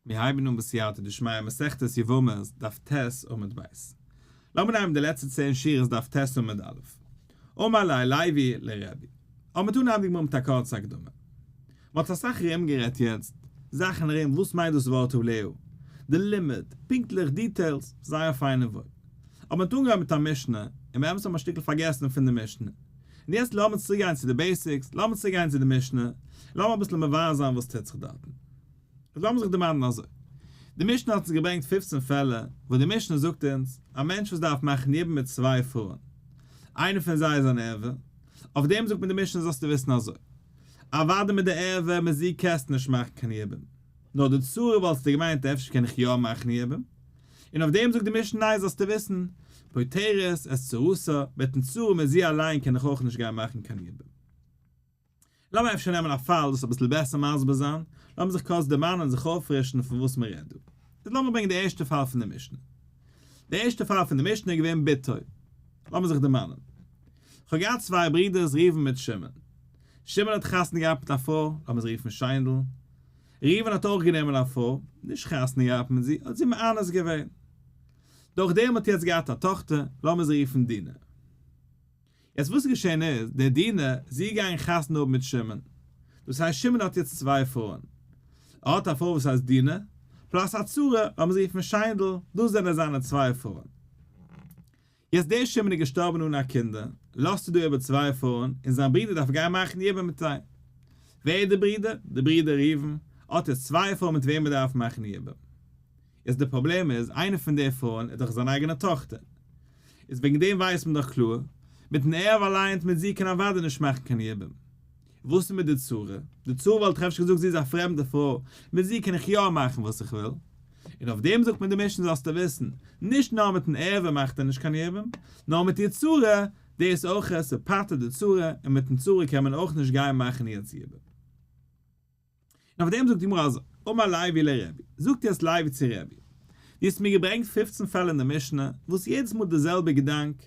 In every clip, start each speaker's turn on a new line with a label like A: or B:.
A: מיר הייבן אן בסייעתא דשמיא מסכת יבמות דף ט' עמוד ב'. לאמיר נעמען די לעצטע צען שורות דף ט' עמוד א'. אמר ליה לוי לרבי. לאמיר אנהייבן די גמרא מיט א קורצע הקדמה. מען האט אסאך ארום גערעדט יעצט, זאכן ארום וואס מיינט דאס ווארט עליה, די לימוד, פונקטליך details, זייער פיין און וואויל. אבער מען האט אנגעהויבן מיט א משנה, און באמת האט מען א שטיקל פארגעסן פון די משנה. און יעצט לאמיר צוריק גיין צו די basics, לאמיר צוריק גיין צו די משנה, לאמיר אביסל מבאר זיין וואס טוט זיך דארטן. איז לאמיר זיך דערמאנען אזוי. די משנה האט אונז געברענגט פופצן פעלער, וואו די משנה זאגט אונז, א מענטש וואס דארף מאכן יבום מיט צוויי פרויען, איינע פון זיי איז אן ערווה, אויף דעם זאגט מיר די משנה זאלסטו וויסן אזוי, אוודאי מיט די ערווה מיט זי קענסטו נישט מאכן קיין יבום, נאר די צרה וואלסטו געמיינט אפשר קען איך יא מאכן יבום, און אויף דעם זאגט די משנה ניין זאלסטו וויסן, פוטרת את צרתה, מיטן צרה מיט זי אליין קען איך אויך נישט גיין מאכן קיין יבום. לאמיר אפשר נעמען א פאל דאס אביסל בעסער מסביר זיין, לאמיר זיך קורץ דערמאנען און זיך אויפפרישן פון וואס מען רעדט דא. איז לאמיר ברענגען די ערשטע פאל פון די משנה. די ערשטע פאל פון די משנה איז געווען בתו. לאמיר זיך דערמאנען. כ'האב געהאט צוויי ברידערס ראובן מיט שמעון. שמעון האט חתונה געהאט מיט א פרוי, לאמיר זי רופן שיינדל. ראובן האט אויך גענומען א פרוי, נישט חתונה געהאט מיט זי, האט זי מאנס געווען. דורכדעם האט יעצט געהאט א טאכטער, לאמיר זי רופן דינה. יעצט וואס איז געשען איז, די דינה, זי איז געגאנגען חתונה האבן מיט שמעון. דאס הייסט שמעון האט יעצט צוויי פרויען. ער האט א פרוי וואס הייסט דינה, plus א צרה, לאמיר זי רופן שיינדל, דאס זענען זיינע צוויי פרויען. יעצט דער שמעון איז געשטארבן אן א קינדער, לאזט ער דא איבער צוויי פרויען, און זיין ברודער דארף גיין מאכן יבום מיט זיי. ווער איז דער ברודער? דער ברודער ראובן, האט יעצט צוויי פרויען מיט וועם ער דארף מאכן יבום. יעצט די פראבלעם איז, איינע פון די פרויען איז דאך זיין אייגענע טאכטער. איז וועגן דעם ווייסט מען דאך קלאר, מיטן ערווה אליינס מיט זי קען אוודאי נישט מאכן קיין יבום. וואס איז מיט די צרה? די צרה וואלט איך אפשר געזאגט זי איז א פרעמדע פרוי, מיט זי קען איך יא מאכן וואס איך וויל. און אויף דעם זאגט מיר די משנה זאלסטו וויסן, נישט נאר מיטן ערווה מאכט ער נישט קיין יבום, נאר מיט איר צרה, דאס אויך, ס'פטר'ט די צרה, און מיטן צרה קען מען אויך נישט גיין מאכן יעצט יבום. און אויף דעם זאגט די גמרא אזוי, אמר לוי לרבי, זאגט יעצט לוי צו רבי, דו האסט מיר געברענגט פופצן פעלער אין די משנה, וואס יעדעס מאל די זעלבע געדאנק,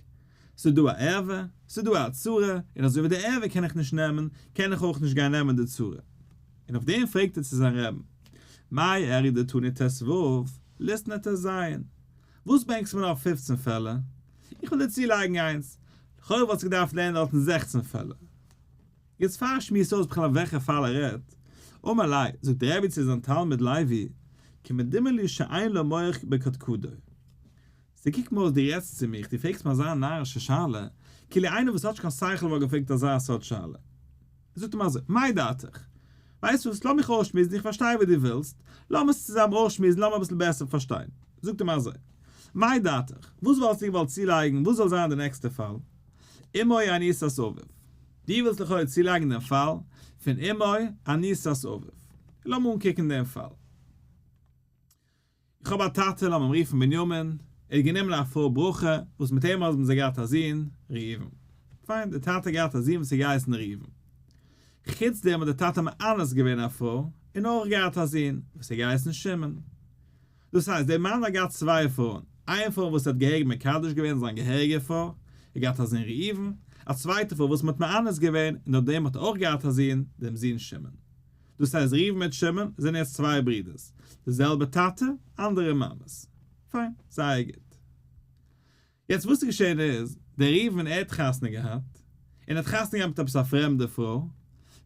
A: ס'איז דא א ערווה, ס'איז דא א צרה, און אזוי ווי די ערווה קען איך נישט נעמען, קען איך אויך נישט גיין נעמען די צרה. און אויף דעם פרעגט ער צו זיין רעבן, מאי איריא דתני ט"ו, ליתני ט"ז, וואס ברענגסטו מיר נאך פופצן פעלער? איך וויל דיר צולייגן איינס, לכאורה וואלסטו געדארפט לערנען דארטן זעכצן פעלער. יעצט פאר איך שמועס אויס בכלל וועלכע פאל ער רעדט, אמר ליה, זאגט דער רבי צו זיין תלמיד לוי, כמדומה לי שאין לו מח בקדקדו. ס'קוקט מיר אויס דו רעדסט צו מיך, דו פרעגסט מיר אזא נארישע שאלה, כאילו איינער וואס האט נישט קיין שכל וואלט געפרעגט אזא סארט שאלה. זאגט אים אזוי, מאי דעתך? ווייסט וואס, לאמיך אויסשמועסן, איך פארשטיי וואס דו ווילסט, לאמיר עס צוזאמען אויסשמועסן, לאמיר אביסל בעסער פארשטיין. זאגט אים אזוי, מאי דעתך? וואס וואלסטו געוואלט צולייגן, וואס זאל זיין די נעקסטע פאל? אמו אנוסת אביו. דו ווילסט לכאורה צולייגן דעם פאל פון אמו אנוסת אביו. לאמיר אנקוקן דעם פאל. איך האב א טאטע, לאמיר אים רופן בנימין, ער האט גענומען א פרוי ברכה, וואס מיט אים האבן זיי געהאט א זון, ראובן. פיין, דער טאטע האט געהאט א זון וואס האט געהייסן ראובן. חוץ דעם האט דער טאטע מאנס געווען א פרוי, און אויך געהאט א זון, וואס האט געהייסן שמעון. דאס הייסט, דער מאן האט געהאט צוויי פרויען, איין פרוי וואס האט געהעריג מקדש געווען זיין געהעריגע פרוי, ער האט געהאט א זון ראובן, א צווייטע פרוי וואס מען האט מאנס געווען, און דורך דעם האט ער אויך געהאט א זון, דעם זון שמעון. דאס הייסט ראובן מיט שמעון זענען יעצט צוויי ברידערס, די זעלבע טאטע, אנדערע מאמעס. פיין, זייער גוט. יעצט וואס איז געשען איז, דער ראובן ער האט חתונה געהאט, און ער האט חתונה געהאט מיט עפעס א פרעמדע פרוי,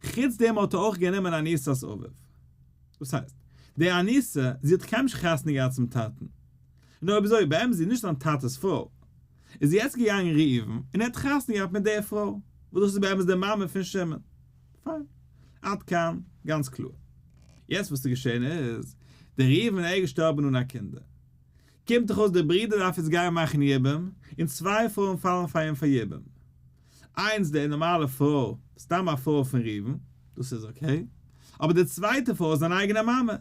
A: חוץ דעם האט ער אויך גענומען אנוסת אביו. דאס הייסט, די אנוסה, זי האט קיינמאל נישט חתונה געהאט צום טאטן. און אויב אזוי, באמת זי איז נישט זיין טאטע'ס פרוי. איז יעצט געגאנגען ראובן, און ער האט חתונה געהאט מיט די פרוי, וואס דאס איז באמת די מאמע פון שמעון. פיין. עד כאן, גאנץ קלאר. יעצט וואס איז געשען איז, דער ראובן איז געשטארבן אן א קינדער. קומט דאך אויס דער ברודער דארף יעצט גיין מאכן יבום, און צוויי פרויען פאלן פאר אים פאר יבום. איינס די נארמאלע פרוי, סתם א פרוי פון ראובן, דאס איז okay, אבער די צווייטע פרוי איז זיין אייגענע מאמע.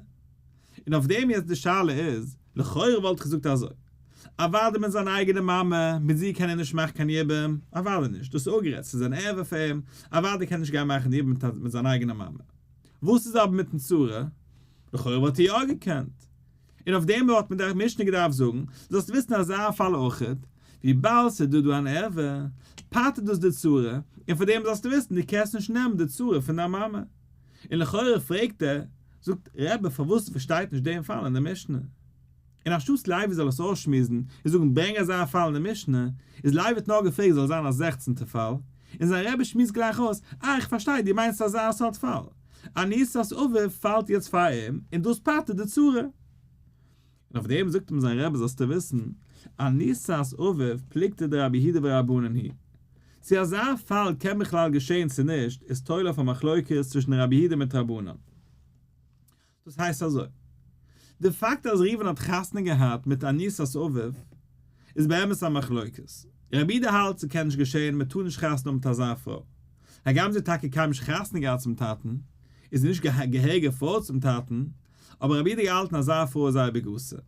A: און אויף דעם יעצט די שאלה איז, לכאורה וואלט איך געזאגט אזוי, אוודאי מיט זיין אייגענע מאמע, מיט זי קען ער נישט מאכן קיין יבום, אוודאי נישט, דאס איז אפגערעדט, ס'איז אן ערווה פאר אים, אוודאי קען ער נישט גיין מאכן יבום מיט זיין אייגענע מאמע. וואס איז אבער מיטן צרה? לכאורה וואלט ער יא געקענט. און אויף דעם וואלט מיר די משנה געדארפט זאגן, זאלסט וויסן אזא פאל אויכעט, וויבאלד ס'איז דא דא אן ערווה, פטר'ט דאס די צרה, און פאר דעם זאלסטו וויסן דו קענסט נישט נעמען די צרה פון דיין מאמע. און לכאורה פרעגט ער. זאגט רבי פארוואס פארשטייט נישט דעם פאל אין די משנה? און אנשטאטס לוי זאל עס אויסשמועסן און זאגן ברענג אזא פאל אין די משנה, איז לוי האט נאר געפרעגט זאל זיין א זעכצנטע פאל, און זיין רבי שמועסט גלייך אויס, אה איך פארשטיי דו מיינסט אזא סארט פאל, אנוסת אביו פאלט יעצט פאר אים און דאס פטר'ט די צרה. און אויף דעם זאגט אים זיין רבי זאלסטו וויסן, אנוסת אביו פלוגתא דרבי יהודה ורבנן היא. צו אזא פאל קען בכלל געשען צו נישט איז תולה אויף א מחלוקת צווישן רבי יהודה מיט רבנן. דאס הייסט אזוי, די פאקט אז ראובן האט חתונה געהאט מיט אנוסת אביו איז באמת א מחלוקת. רבי יהודה האלט ס'קען נישט געשען מ'טאר נישט חתונה האבן מיט אזא פרוי. הגם זי האט טאקע קיינמאל נישט חתונה געהאט צום טאטן, איז זי נישט געהעריגע פרוי צום טאטן, אבער רבי יהודה געהאלטן אזא פרוי איז אייביג אסור.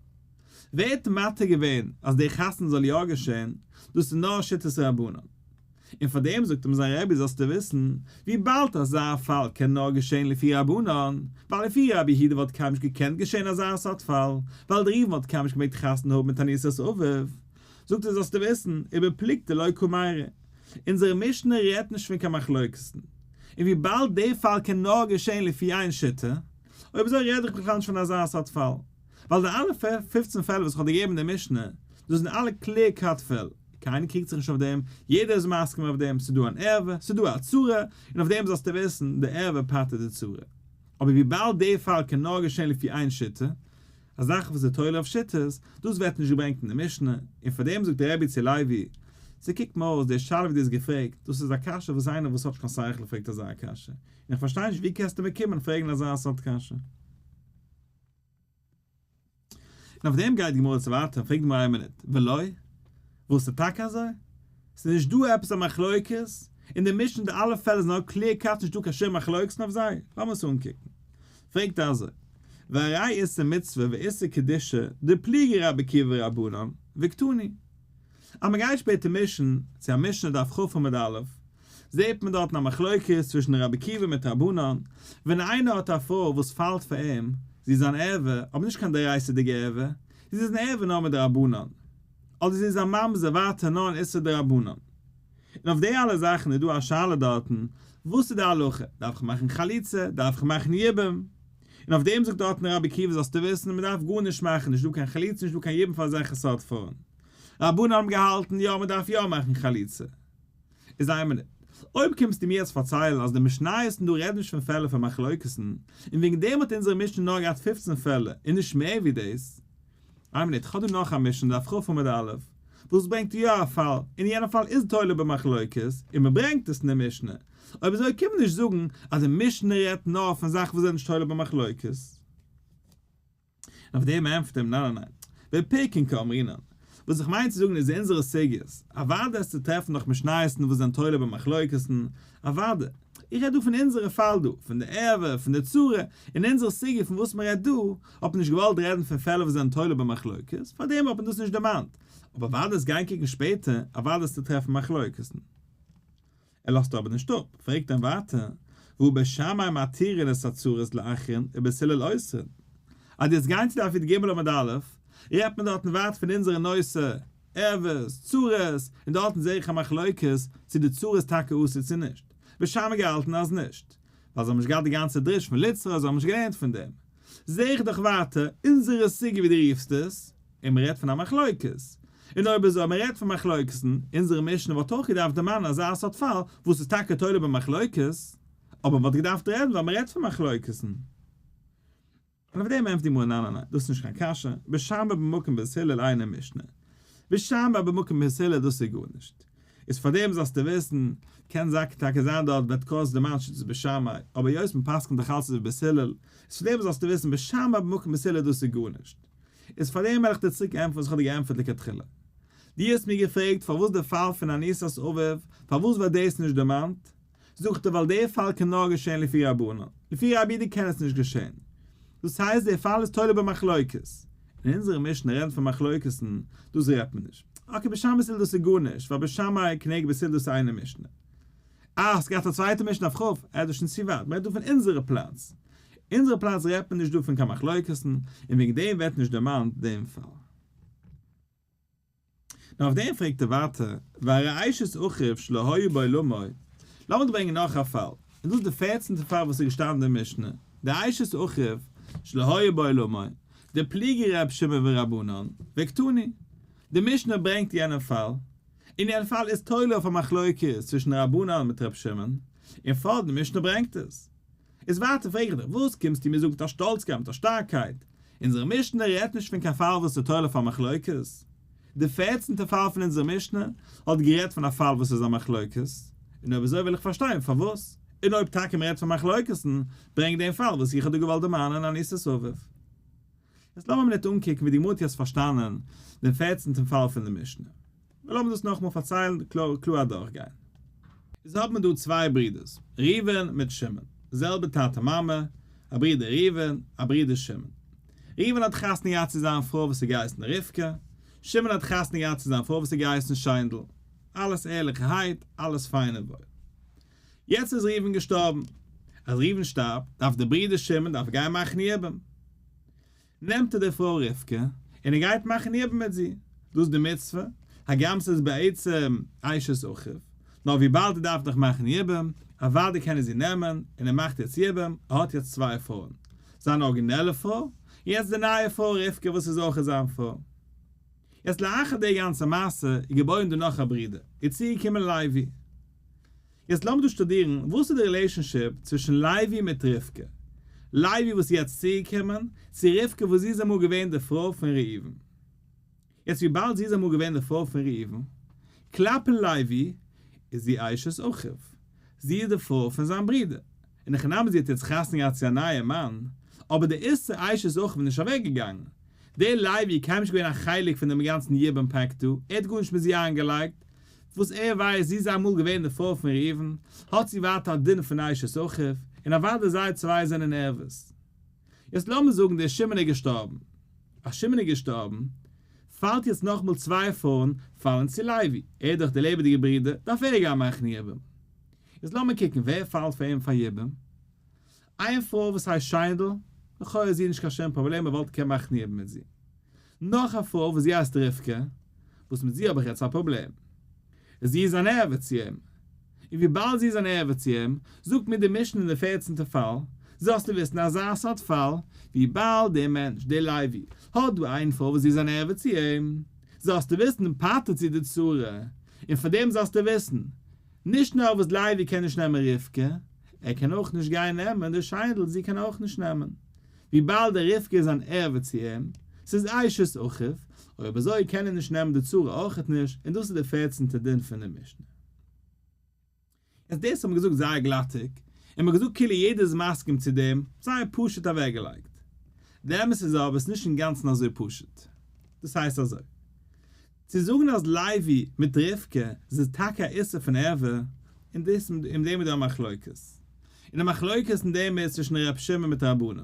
A: ווער האט מתיר געווען אז די חתונה זאל יא געשען, דאס איז נאר שיטת רבנן. און פאר דעם זאגט אים זיין רבי זאלסטו וויסן, וויבאלד אזא פאל קען נאר געשען לפי רבנן, ווייל לפי רבי יהודה וואלט קיינמאל נישט געקענט געשען אזא סארט פאל, ווייל דער ראובן וואלט קיינמאל נישט געמעגט חתונה האבן מיט אנוסת אביו. זאגט ער זאלסטו וויסן, ובפלוגתא לא קמיירי. אונזערע משנה רעדט נישט פון קיין מחלוקת'ן. און וויבאלד די פאל קען נאר געשען לפי איין שיטה, אויב אזוי רעד איך בכלל נישט פון אזא סארט פאל. ווייל די אלע פופצן פעלער וואס איך האב געגעבן אין די משנה, דאס זענען אלע clear cut פעל, קיינער קריגט זיך נישט אויף דעם, יעדער איז מסכים אויף דעם, ס'איז דא אן ערווה, ס'איז דא א צרה, און אויף דעם זאלסטו וויסן, די ערווה פטר'ט די צרה. אבער וויבאלד די פאל קען נאר געשען לפי איין שיטה, א זאך וואס איז תולה אויף שיטות, דאס ווערט נישט געברענגט אין די משנה, און פאר דעם זאגט דער רבי צו לוי, ס'קוקט מיר אויס די שאלה ווי דו האסט געפרעגט, דאס איז א קשיא וואס איינער וואס האט נישט קיין שכל פרעגט אזא קשיא, און איך פארשטיי נישט ווי קענסטו מיר קומען פרעגן אזא סארט קשיא. און אויף דעם גייט די גמרא צו ווייטער און פרעגט די גמרא איין מינוט, ולא? וואס איז טאקע אזוי? ס'איז נישט דא עפעס א מחלוקת? אין די משנה די אלע פעלער זענען נאר clear cut נישט דא קיין שום מחלוקת'ן אויף זיי? לאמיר עס אנקוקן. פרעגט ער אזוי, והראי איסור מצוה ואיסור קדושה דפליגי רבי עקיבא ורבנן וקתני. אז מען גייט שפעטער מישן צו א משנה דף כ עמוד א', זעט מען דארטן א מחלוקת צווישן רבי עקיבא מיט רבנן, ווען איינער האט א פרוי וואס פאלט פאר אים, זי איז אן ערווה, אבער נישט קיין דאורייתא'דיגע ערווה, זי איז אן ערווה נאר מדרבנן, אדער זי איז א ממזר ווייטער נאר אן איסור דרבנן. און אויף די אלע זאכן איז דא א שאלה דארטן, וואס איז די הלכה, דארף איך מאכן חליצה, דארף איך מאכן יבום? און אויף דעם זאגט דארטן רבי עקיבא זאלסטו וויסן, מען דארף גארנישט מאכן, נישט דא קיין חליצה נישט דא קיין יבום פאר אזעלכע סארט פרויען. רבנן האבן געהאלטן יא מען דארף יא מאכן חליצה. איז איין מינוט. אויב קומסטו מיר יעצט פארציילן אז די משניות דא רעדן נישט פון פעלער פון מחלוקת'ן, און וועגן דעם האט אונזערע משנה נאר געהאט פופצן פעלער און נישט מער ווי דאס. איין מינוט, כ'האב דא נאך א משנה דף כ עמוד א', וואס ברענגט יא א פאל, און יענע פאל איז תולה במחלוקת, און מ'ברענגט עס אין די משנה. אויב אזוי קום נישט זאגן אז די משנה רעדט נאר פון זאכן וואס זענען נישט תולה במחלוקת. און אויף דעם ענטפערט אים ניין ניין ניין, בפירקין קאמרינן, וואס איך מיין צו זאגן איז אונזערע סוגיות, אוודאי עס צו טרעפן נאך משניות'ן וואס זענען תולה במחלוקת'ן, אוודאי, איך רעד דא פון אונזערע פאל דא, פון די ערווה, פון די צרה, אין אונזערע סוגיא פון וואס מען רעדט דא, האט מען נישט געוואלט רעדן פון פעלער וואס זענען תולה במחלוקת, פארדעם האט מען דאס נישט דערמאנט, אבער אוודאי עס גיין קוקן שפעטער, אוודאי עס צו טרעפן מחלוקת'ן. ער לאזט אבער נישט אפ, פרעגט אים ווייטער, והא בית שמאי מתירין את הצרות לאחרין ובית הלל אוסרין? אז דו וועסט גיין צו דף י"ג עמוד א', רעדט מען דארטן ווייטער פון אונזערע נושא, ערוות, צרות, און דארטן זעה איך א מחלוקת צו די צרה איז טאקע אסור צו נישט. בית שמאי געהאלטן אז נישט, ווייל זיי האבן נישט געהאט די גאנצע דרוש פון לצרור, זיי האבן נישט געלערנט פון דעם. זעה איך דאך ווייטער אונזערע סוגיא ווי דו רופסט עס, און מען רעדט פון א מחלוקת. און אויב אזוי מען רעדט פון מחלוקת'ן, אונזערע משנה וואלט אויך געדארפט דערמאנען אזא סארט פאל וואס איז טאקע תולה במחלוקת, אבער מען וואלט געדארפט רעדן ווייל מען רעדט פון מחלוקת'ן. און אויף דעם ענטפערט די גמרא ניין ניין ניין, דאס איז נישט קיין קשיא, בית שמאי במקום בית הלל אינה משנה. בית שמאי במקום בית הלל דאס איז גארנישט. איז פארדעם זאלסטו וויסן, קען זאק טאקע זיין דארט וועט קורץ דערמאנט שיטת בית שמאי, אבער היות מען פסק'נט דאך אלץ איבער בית הלל, איז פארדעם זאלסטו וויסן בית שמאי במקום בית הלל דאס איז גארנישט. איז פארדעם וועל איך דיר צוריק ענטפערן וואס איך האב דיר געענטפערט לכתחילה. דו האסט מיר געפרעגט פארוואס די פאל פון אנוסת אביו, פארוואס ווערט דאס נישט דערמאנט? זאגט ער ווייל די פאל קען נאר געשען לפי רבנן, לפי רבי יהודה קען עס נישט געשען. דאס הייסט די פאל איז תולה במחלוקת. אין אונזערע משנה רעדן פון מחלוקת'ן, דאס רעדט מען נישט. okay בית שמאי בית הלל דאס איז גארנישט, ווייל בית שמאי כנגד בית הלל דאס איז איינע משנה. אה האסט געהאט א צווייטע משנה אויף כ', אה דאס איז שוין צו ווייט, מ'רעדט דא פון אונזערע פלאץ. אונזערע פלאץ רעדט מען נישט דא פון קיין מחלוקת'ן, און וועגן דעם ווערט נישט דערמאנט דעם פאל. נאר אויף דעם פרעגט ער ווייטער, והרי אשת אחיו שלא היה בעולמו, לאמיר דא ברענגען נאך א פאל, און דאס איז די פערצנטע פאל וואס איז געשטאנען אין די משנה. דאשת אחיו שלא היה בעולמו, דפליגי ר' שמעון ורבנן, וקתני. די משנה ברענגט יענעם פאל, און יענע פאל איז תולה אויף א מחלוקת צווישן רבנן מיט ר' שמעון, און פארט די משנה ברענגט עס. איז ווייטער פרעג איך דיך, וואס קומסטו מיר זאגן מיט א שטאלצקייט מיט א שטארקייט? אונזערע משנה רעדט נישט פון קיין פאל וואס איז תולה אויף א מחלוקת. די פערצנטע פאל פון אונזער משנה האט גערעדט פון א פאל וואס איז א מחלוקת, און אויב אזוי וויל איך פארשטיין פארוואס, און אויב טאקע מען רעדט פון מחלוקת'ן, ברענג דעם פאל וואס איך האב דא געוואלט דערמאנען אנוסת אביו. יעצט לאמיר מינוט אנקוקן ווי די גמרא האט יעצט פארשטאנען דעם פערצנטן פאל פון די משנה. און לאמיר דאס נאכאמאל פארציילן קלאר קלאר אדורכגיין. איז האט מען דא צוויי ברידערס, ראובן מיט שמעון, זעלבע טאטע מאמע, א ברודער ראובן, א ברודער שמעון. ראובן האט חתונה געהאט צו זיין פרוי וואס האט געהייסן רבקה, שמעון האט חתונה געהאט צו זיין פרוי וואס האט געהייסן שיינדל. אלעס ערליכערהייט, אלעס פיין און וואויל. יעצט איז ראובן געשטארבן. אז ראובן שטארבט, דארף דער ברודער שמעון דארף גיין מאכן יבום. נעמט ער די פרוי רבקה, און ער גייט מאכן יבום מיט זי. דאס איז די מצוה, הגם ס'איז בעצם אשת אחיו, נאר וויבאלד ער דארף דאך מאכן יבום, אוודאי קען ער זי נעמען, און ער מאכט יעצט יבום, ער האט יעצט צוויי פרויען, זיין ארגינעלע פרוי, און יעצט די נייע פרוי רבקה וואס איז אויך זיין פרוי. יעצט לאחר די גאנצע מעשה איז געבוירן דא נאך א ברודער, איז צוגעקומען לוי. יעצט לאמיר דא שטודירן וואס איז די relationship צווישן לוי מיט רבקה. לוי וואס איז יעצט צוגעקומען, צו רבקה וואס זי איז אמאל געווען די פרוי פון ראובן. יעצט וויבאלד זי איז אמאל געווען די פרוי פון ראובן, כלפי לוי איז זי אשת אחיו, זי איז די פרוי פון זיין ברודער, אין הכי נמי זי האט יעצט חתונה געהאט צו א נייע מאן, אבער די איסור אשת אחיו איז נישט אוועק געגאנגען. דער לוי איז קיינמאל נישט געווען א חלק פון דעם גאנצן יבום פעקטל, ער האט גארנישט מיט זי איינגעלייגט, וואס ער ווייסט זי איז אמאל געווען די פרוי פון ראובן, האט זי ווייטער א דין פון אשת אחיו, און אוודאי זיי צוויי זענען ערוות. יעצט לאמיר זאגן דער שמעון איז געשטארבן. אז שמעון איז געשטארבן, פאלט יעצט נאכאמאל צוויי פרויען פאלן צו לוי, ער איז דאך דער לעבעדיגער ברודער, דארף ער גיין מאכן יבום. איז לאמיר קוקן ווער פאלט פאר אים פאר יבום. איין פרוי וואס הייסט שיינדל, לכאו' איז זי נישט קיין שום פראבלעם מען וואלט געקענט מאכן יבום מיט זי. נאך א פרוי וואס זי הייסט רבקה, וואס מיט זי האב איך יעצט א פראבלעם. זי איז אן ערווה צו אים. און וויבאלד זי איז אן ערווה צו אים, זאגט מיר די משנה אין די פערצנטע פאל, זאלסטו וויסן אזא סארט פאל, וויבאלד דער מענטש, דער לוי, האט דא איין פרוי וואס זי איז אן ערווה צו אים, זאלסטו וויסן פטר'ט זי די צרה, און פאר דעם זאלסטו וויסן, נישט נאר וואס לוי קען נישט נעמען רבקה, ער קען אויך נישט גיין נעמען די שיינדל, זי קען אויך נישט נעמען, וויבאלד די רבקה איז אן ערווה צו אים, ס'איז אשת אחיו, אויב אזוי קען ער נישט נעמען די צרה אויכעט נישט, און דאס איז די פערצנטע דין פון די משנה. יעצט דאס האט מען געזאגט זייער גלאטיג, און מען האט געזאגט כאילו יעדער איז מסכים צו דעם, זייער פשוט אוועקגעלייגט. די אמת איז אבער ס'איז נישט אינגאנצן אזוי פשוט. דאס הייסט אזוי. צו זאגן אז לוי מיט רבקה איז טאקע א איסור פון ערווה, אין דאס אין דעם איז דא א מחלוקת. און די מחלוקת אין דעם איז צווישן ר' שמעון מיט רבנן.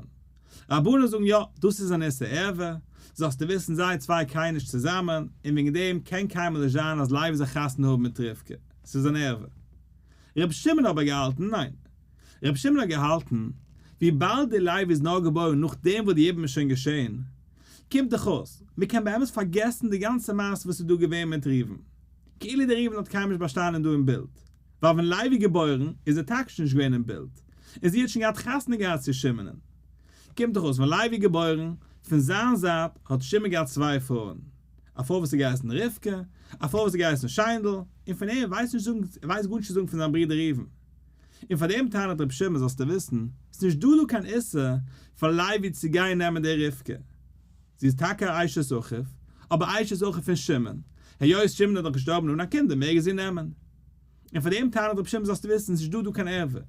A: רבנן זאגן יא, דאס איז אן איסור ערווה, זאלסטו וויסן זיי צוויי קייען נישט צוזאמען, און וועגן דעם קען קיינמאל נישט זיין אז לוי זאל חתונה האבן מיט רבקה, ס'איז אן ערווה. ר' שמעון האט אבער געהאלטן ניין. ר' שמעון האט געהאלטן, וויבאלד די לוי איז נאר געבוירן נאכדעם וואס די יבום איז שוין געשען, קומט דאך אויס, מען קען באמת פארגעסן די גאנצע מעשה וואס איז דא געווען מיט ראובן. כאילו דער ראובן האט קיינמאל נישט באשטאנען דא אין בילד. ווייל ווען לוי געבוירן איז ער טאקע שוין נישט געווען אין בילד. און זי האט שוין געהאט חתונה געהאט צו שמעונ'ען. קומט דאך אויס ווען לוי געבוירן, פון זיין זייט האט שמעון געהאט צוויי פרויען. א פרוי וואס האט געהייסן רבקה, א פרוי וואס האט געהייסן שיינדל, און פון אים ווייסט נישט זאגן, ער ווייסט גארנישט צו זאגן פון זיין ברודער ראובן. און פאר דעם טענה'ט רבי שמעון זאלסטו וויסן, ס'איז נישט דא דא קיין איסור פאר לוי צו גיין נעמען די רבקה, זי איז טאקע א אשת אחיו, אבער אשת אחיו פון שמעון, היות שמעון איז דאך געשטארבן אן א קינדער מעג ער זי נעמען. און פאר דעם טענה'ט רבי שמעון זאלסטו וויסן, ס'איז נישט דא דא קיין ערווה.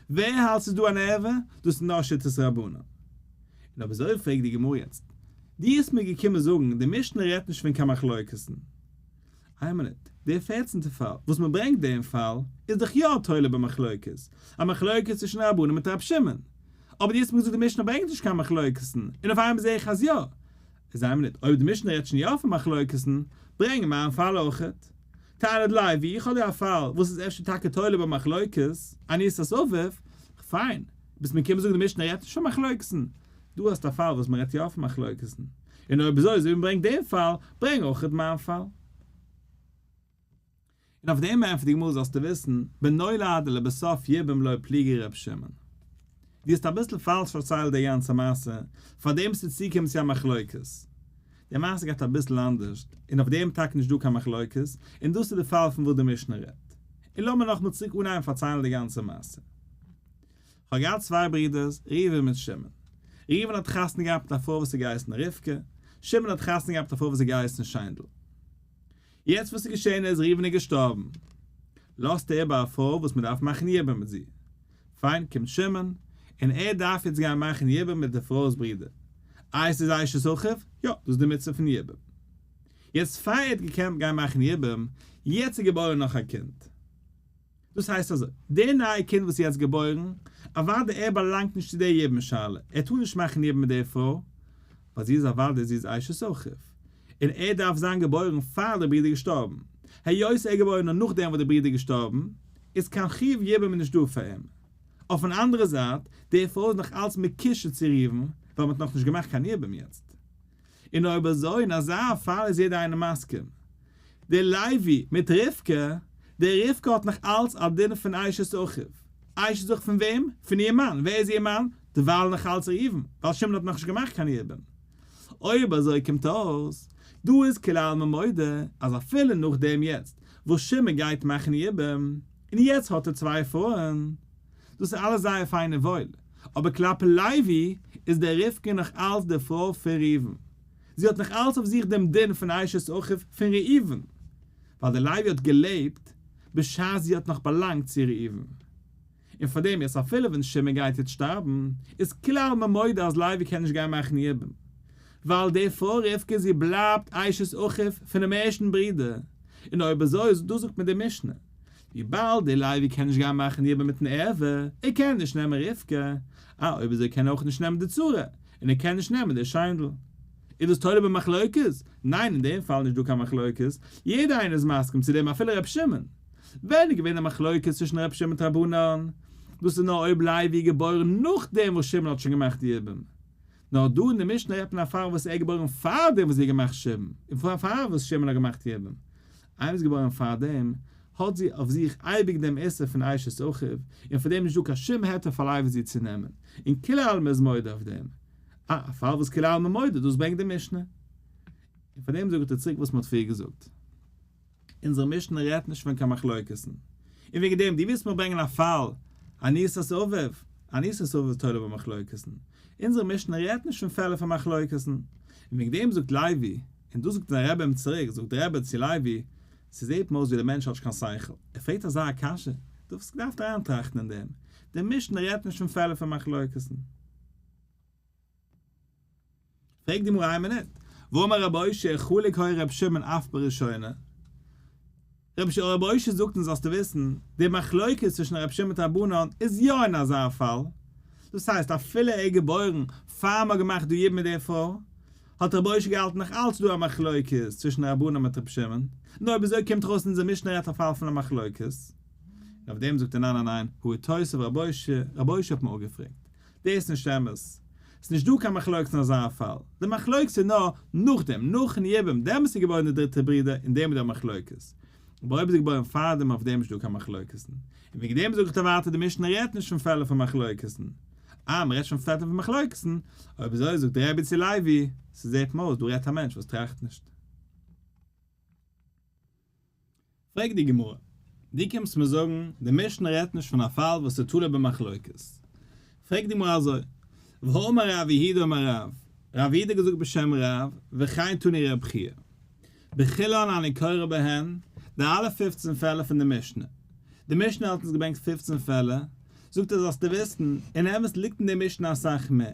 A: ווער האלט ס'איז דא אן ערווה? דאס איז נאר שיטת רבנן. און אויב אזוי פרעגט די גמרא יעצט, דו האסט מיר געקומען זאגן די משנה רעדט נישט פון קיין מחלוקת'ן, איין מינוט, דער פערצנטע פאל וואס מען ברענגט דעם פאל איז דאך יא תולה במחלוקת, א מחלוקת צווישן רבנן מיט רב שמעון, אבער דו האסט מיר געזאגט די משנה ברענגט נישט קיין מחלוקת'ן, און אויף איינמאל זעה איך אז יא. איז איין מינוט, אויב די משנה רעדט שוין יא פון מחלוקת'ן, ברענג מיין פאל אויכעט. טענה'ט לוי, איך האב דא א פאל וואס איז אפשר טאקע תולה במחלוקת, אנוסת אביו, פיין, ביסט מיר קומען זאגן די משנה רעדט נישט פון מחלוקת'ן, דא האסטו א פאל וואס מען רעדט יא פון מחלוקת'ן. און אויב אזוי אזוי ווי מ'ברענגט דעם פאל, ברענג אויכעט מיין פאל. און אויף דעם ענטפערט די גמרא זאלסטו וויסן, בנולד ולבסוף יבום לא פליגי ר' שמעון. דו האסט אביסל פאלש פארציילט די גאנצע מעשה, פארדעם ביסטו צוגעקומען צו א מחלוקת. די מעשה גייט אביסל אנדערש, און אויף דעם טאקע נישט דא קיין מחלוקת, און דאס איז די פאל פון וואס די משנה רעדט. און לאמיר נאכאמאל צוריק אנהייבן פארציילן די גאנצע מעשה. כ'האב געהאט צוויי ברידערס, ראובן מיט שמעון. ראובן האט חתונה געהאט מיט א פרוי וואס איז געהייסן רבקה, שמעון האט חתונה געהאט מיט א פרוי וואס איז געהייסן שיינדל. יעצט וואס איז געשען איז ראובן איז געשטארבן, לאזט ער איבער א פרוי וואס מען דארף מאכן יבום מיט זי. פיין, קומט שמעון, און ער דארף יעצט גיין מאכן יבום מיט די פרוי'ס ברודער. איי ס'איז אשת אחיו? יא, דאס איז די מצוה פון יבום. יעצט פאר ער האט געקענט גיין מאכן יבום, יעצט איז געבוירן נאך א קינד. דאס הייסט אזוי, די נייע קינד וואס איז יעצט געבוירן, אוודאי ער באלאנגט נישט צו די יבום שאלה, ער טאר נישט מאכן יבום מיט די פרוי, ווייל זי איז אוודאי זי איז אשת אחיו, און ער דארף זיין געבוירן פאר די ברודער געשטארבן, היות ער איז געבוירן נאר נאכדעם וואס די ברודער איז געשטארבן, איז קיין חיוב יבום נישט דא פאר אים. אויפן אנדערע זייט, די פרוי איז נאך אלץ מקושר צו ראובן, ווייל מ'האט נאכנישט געמאכט קיין יבום יעצט. און אויב אזוי אין אזא פאל איז יעדער איינער מסכים. דער לוי מיט רבקה, דער רבקה האט נאך אלץ א דין פון אשת אחיו. אשת אחיו פון וועם? פון איר מאן. ווער איז איר מאן? דערווייל נאך אלץ ראובן, ווייל שמעון האט נאכנישט געמאכט קיין יבום. אויב אזוי קומט אויס, דא איז כולי עלמא מודה אז אפילו נאכדעם יעצט וואס שמעון גייט מאכן יבום, און יעצט האט ער צוויי פרויען, דאס איז אלעס זייער פיין און וואויל, אבער כלפי לוי איז דער רבקה נאך אלץ די פרוי פון ראובן, זי האט נאך אלץ אויף זיך דעם דין פון אשת אחיו פון ראובן, ווייל דער לוי האט געלעבט בשעת זי האט נאך באלאנגט צו ראובן. און פאר דעם יעצט אפילו ווען שמעון גייט יעצט שטארבן, איז כולי עלמא מודה אז לוי קען נישט גיין מאכן יבום, ווייל די פרוי רבקה זי בלייבט אשת אחיו פונעם ערשטן ברודער, און אויב אזוי איז דאס זאגט מיר די משנה, וויבאלד דער לוי קען נישט גיין מאכן יבום מיטן ערווה, ער קען נישט נעמען רבקה, אה אויב אזוי קען ער אויך נישט נעמען די צרה, און ער קען נישט נעמען די שיינדל. איז דאס תולה במחלוקת? ניין אין דעם פאל נישט דא קיין מחלוקת, יעדער איינער איז מסכים צו דעם אפילו ר' שמעון. ווען איז געווען א מחלוקת צווישן ר' שמעון מיט רבנן? דאס איז נאר אויב לוי איז געבוירן נאכדעם וואס שמעון האט שוין געמאכט יבום. נאר דא אין די משנה רעדט מען א פאל וואס ער איז געבוירן פארדעם וואס זי האט געמאכט שמעון, און פאר וואס שמעון האט געמאכט יבום. איינער איז געבוירן פארדעם, האט זי אויף זיך אייביג דעם איסור פון אשת אחיו, און פאר דעם איז נישטא קיין שום היתר פאר לוי זי צו נעמען, און כולי עלמא איז מודה אויף דעם. אה, א פאל וואס כולי עלמא מודה, דאס ברענגט די משנה. און פאר דעם זאגט ער צוריק וואס מען האט פריער געזאגט. אונזער משנה רעדט נישט פון קיין מחלוקת'ן. און וועגן דעם, דו ווילסט מיר ברענגען א פאל, אנוסת אביו, אנוסת אביו איז תולה במחלוקת'ן. אונזער משנה רעדט נישט פון פעלער פון מחלוקת'ן. און וועגן דעם זאגט לוי, און דאס זאגט זיין רבי אים צוריק, זאגט דער רבי צו לוי, ס'זעט מיר אויס ווי דער מענטש האט נישט קיין שכל, ער פרעגט אזא קשיא, דו האסט געדארפט אריינטראכטן אין דעם, דער משנה רעדט נישט פון פעלער פון מחלוקת'ן. פרעגט די גמרא איין מינוט, והאמר רבי אושעיא חלוק היה ר' שמעון אף בראשונה? רבי אושעיא זאגט אונז זאלסטו וויסן, די מחלוקת צווישן ר' שמעון מיט רבנן איז יא אין אזא פאל, דאס הייסט אפילו ער איז געבוירן פאר מ'האט געמאכט די יבום מיט די פרוי, האט רבי אושעיא געהאלטן נאך אלץ דא א מחלוקת צווישן רבנן מיט ר' שמעון, נו אויב אזוי קומט דאך אויס אונזער משנה רעדט א פאל פון א מחלוקת. און אויף דעם זאגט ער ניין ניין ניין, הא איתותב רבי אושעיא, רבי אושעיא האט מיר אפגעפרעגט, דאס איז נישט אמת, ס'איז נישט דא קיין מחלוקת אין אזא פאל, די מחלוקת איז נאר נאכדעם, נאכן יבום, דעמאלס איז געבוירן די דריטע ברודער, אין דעם איז דא מחלוקת, אבער אויב איז געבוירן פארדעם אויף דעם איז נישט דא קיין מחלוקת'ן, און וועגן דעם זאג איך דיר ווייטער די משנה רעדט נישט פון פעלער פון מחלוקת'ן, אה מ'רעדט שוין פעלער פון מחלוקת'ן, אויב אזוי זאגט דער רבי צו לוי, ס'זעט מיר אויס דא רעדט א מענטש וואס טראכט נישט. פרעגט די גמרא, דו קומסט מיר זאגן די משנה רעדט נישט פון א פאל וואס איז תלוי במחלוקת? פרעגט די גמרא אזוי, והאמר רב יהודה אמר רב, רב יהודה האט געזאגט בשם רב, וכן תני רב חייא, בכולן אני קורא בהן, די אלע פופצן פעלער פון די משנה, די משנה האט אונז געברענגט פופצן פעלער, זאגט ער זאלסטו וויסן, אין אמת ליגט אין די משנה אסאך מער,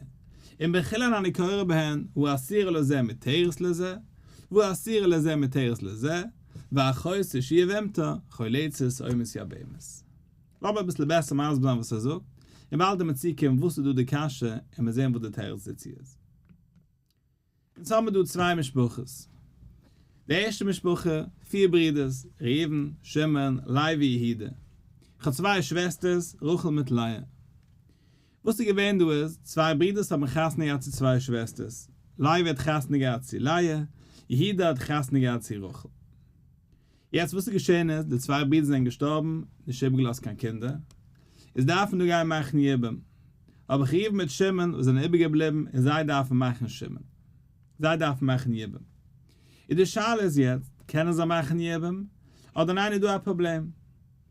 A: און בכולן אני קורא בהן, האסורה לזה מותרת לזה, והאסורה לזה מותרת לזה, ואחותו שהיא יבמתו, חולצת או מתייבמת. לאמיר אביסל בעסער מסביר זיין וואס ער זאגט, און באלד וועט מען צוקומען וואס איז דא די קשיא און מיר זען וואס די תירוץ דערצו איז. אונז האמיר דא צוויי משפחות. די ערשטע משפחה, פיר ברידערס, ראובן, שמעון, לוי, יהודה. איך האב צוויי שוועסטערס, רחל מיט לאה. וואס איז געווען דא איז, צוויי ברידערס האבן חתונה געהאט צו צוויי שוועסטערס, לוי האט חתונה געהאט צו לאה, יהודה האט חתונה געהאט צו רחל. יעצט וואס איז געשען איז, די צוויי ברידער זענען געשטארבן, נישט איבערגעלאזט קיין קינדער, איז דארף מען דא גיין מאכן יבום. האב איך ראובן מיט שמעון וואס זענען איבערגעבליבן און זיי דארפן מאכן שמעון. זיי דארפן מאכן יבום. איז די שאלה איז יעצט, קענען זיי מאכן יבום? אדער ניין איז דא א פראבלעם?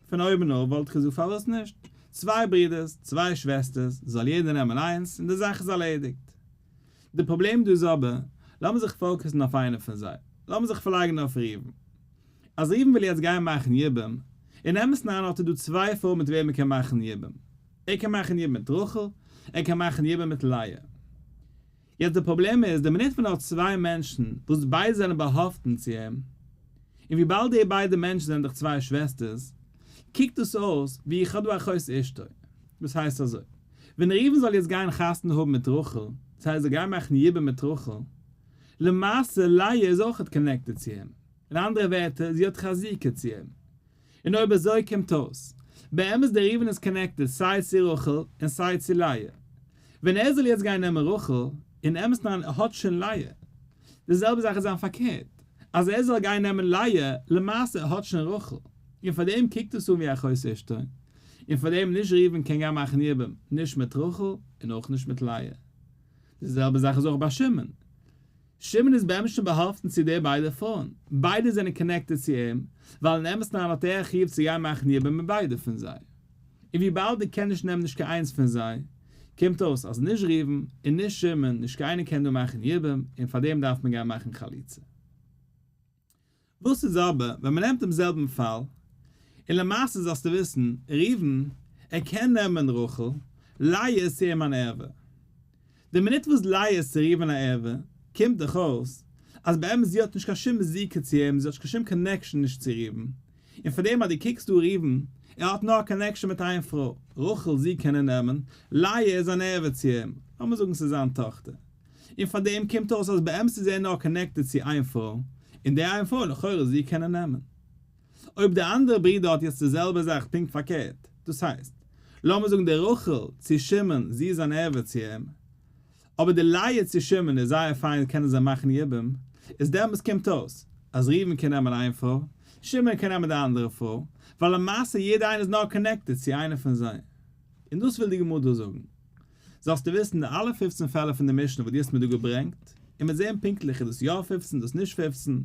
A: פון אויבן אויף וואלט איך געזאגט פארוואס נישט? צוויי ברידערס, צוויי שוועסטערס, זאל יעדער נעמען איינס און די זאך איז ארלעדיגט. די פראבלעם דא איז אבער, לאמיר זיך focus ן אויף איינער פון זיי. לאמיר זיך פארלייגן אויף ראובן. אז ראובן וויל יעצט גיין מאכן יבום, אין אמת'ן אריין האט ער דא צוויי פרויען מיט וועם ער קען מאכן יבום. ער קען מאכן יבום מיט רחל, ער קען מאכן יבום מיט לאה. יעצט די פראבלעם איז, די מינוט ווען ער האט צוויי מענטשן וואס ביידע זענען באהאפטן צו אים, און וויבאלד די ביידע מענטשן זענען דאך צוויי שוועסטערס, קוקט דאס אויס ווי איך האב דא אחות אשתו. דאס הייסט אזוי, ווען ראובן זאל יעצט גיין חתונה האבן מיט רחל, דאס הייסט זאל גיין מאכן יבום מיט רחל, למעשה לאה איז אויכעט connected צו אים, אין אנדערע ווערטער, זי האט חזקה צו אים. און אויב אזוי קומט אויס, באמת דער ראובן איז connected סיי צו רחל און סיי צו לאה. ווען ער זאל יעצט גיין נעמען רחל, אין אמת'ן אריין ער האט שוין לאה. די זעלבע זאך איז זיין פארקערט, אז ער זאל גיין נעמען לאה, למעשה ער האט שוין רחל. און פאר דעם קוקט עס אן ווי אחות אשתו. און פאר דעם נישט ראובן קען גיין מאכן יבום, נישט מיט רחל און אויך נישט מיט לאה. די זעלבע זאך איז אויך ביי שמעון. שמעון איז באמת שוין באהאפטן צו די ביידע פרויען, ביידע זענען connected צו אים, ווייל אין אמת'ן אריין האט ער א חיוב צו גיין מאכן יבום מיט ביידע פון זיי. און וויבאלד ער קען נישט נעמען נישט קיין איינס פון זיי, קומט אויס אז נישט ראובן און נישט שמעון, נישט קיין איינער קען דא מאכן יבום, און פארדעם דארף מען גיין מאכן חליצה. וואס איז אבער ווען מען נעמט דעם זעלבן פאל, און למעשה זאלסטו וויסן, ראובן, ער קען נעמען רחל, לאה איז צו אים אן ערווה. די מינוט וואס לאה איז צו ראובן א ערווה, קומט דאך אויס, אז באמת זי האט נישט קיין שום זיקה צו אים, זי האט נישט קיין שום connection נישט צו ראובן, און פאר דעם אז דו קוקסט דא ראובן, ער האט נאר א connection מיט איין פרוי, רחל, זי קען ער נעמען, לאה איז אן ערווה צו אים, לאמיר זאגן ס'איז זיין טאכטער. און פאר דעם קומט אויס אז באמת איז ער נאר connected צו איין פרוי, און די איין פרוי לכאורה זי קען ער נעמען. אויב די אנדערע ברודער האט יעצט די זעלבע זאך פונקט פארקערט, דאס הייסט, לאמיר זאגן די רחל צו שמעון זי איז אן ערווה צו אים, אבער די לאה צו שמעון איז זייער פיין קענען זיי מאכן יבום, איז דעמאלס קומט אויס אז ראובן קען נעמען איין פרוי, שמעון קען נעמען די אנדערע פרוי, ווייל למעשה יעדער איינער איז נאר connected צו איינער פון זיי. און דאס וויל די גמרא דא זאגן. זאלסטו וויסן די אלע פופצן פעלער פון די משנה וואס דו האסט מיר דא געברענגט, און מיר זעען פונקטליך איז דאס יא פופצן דאס נישט פופצן,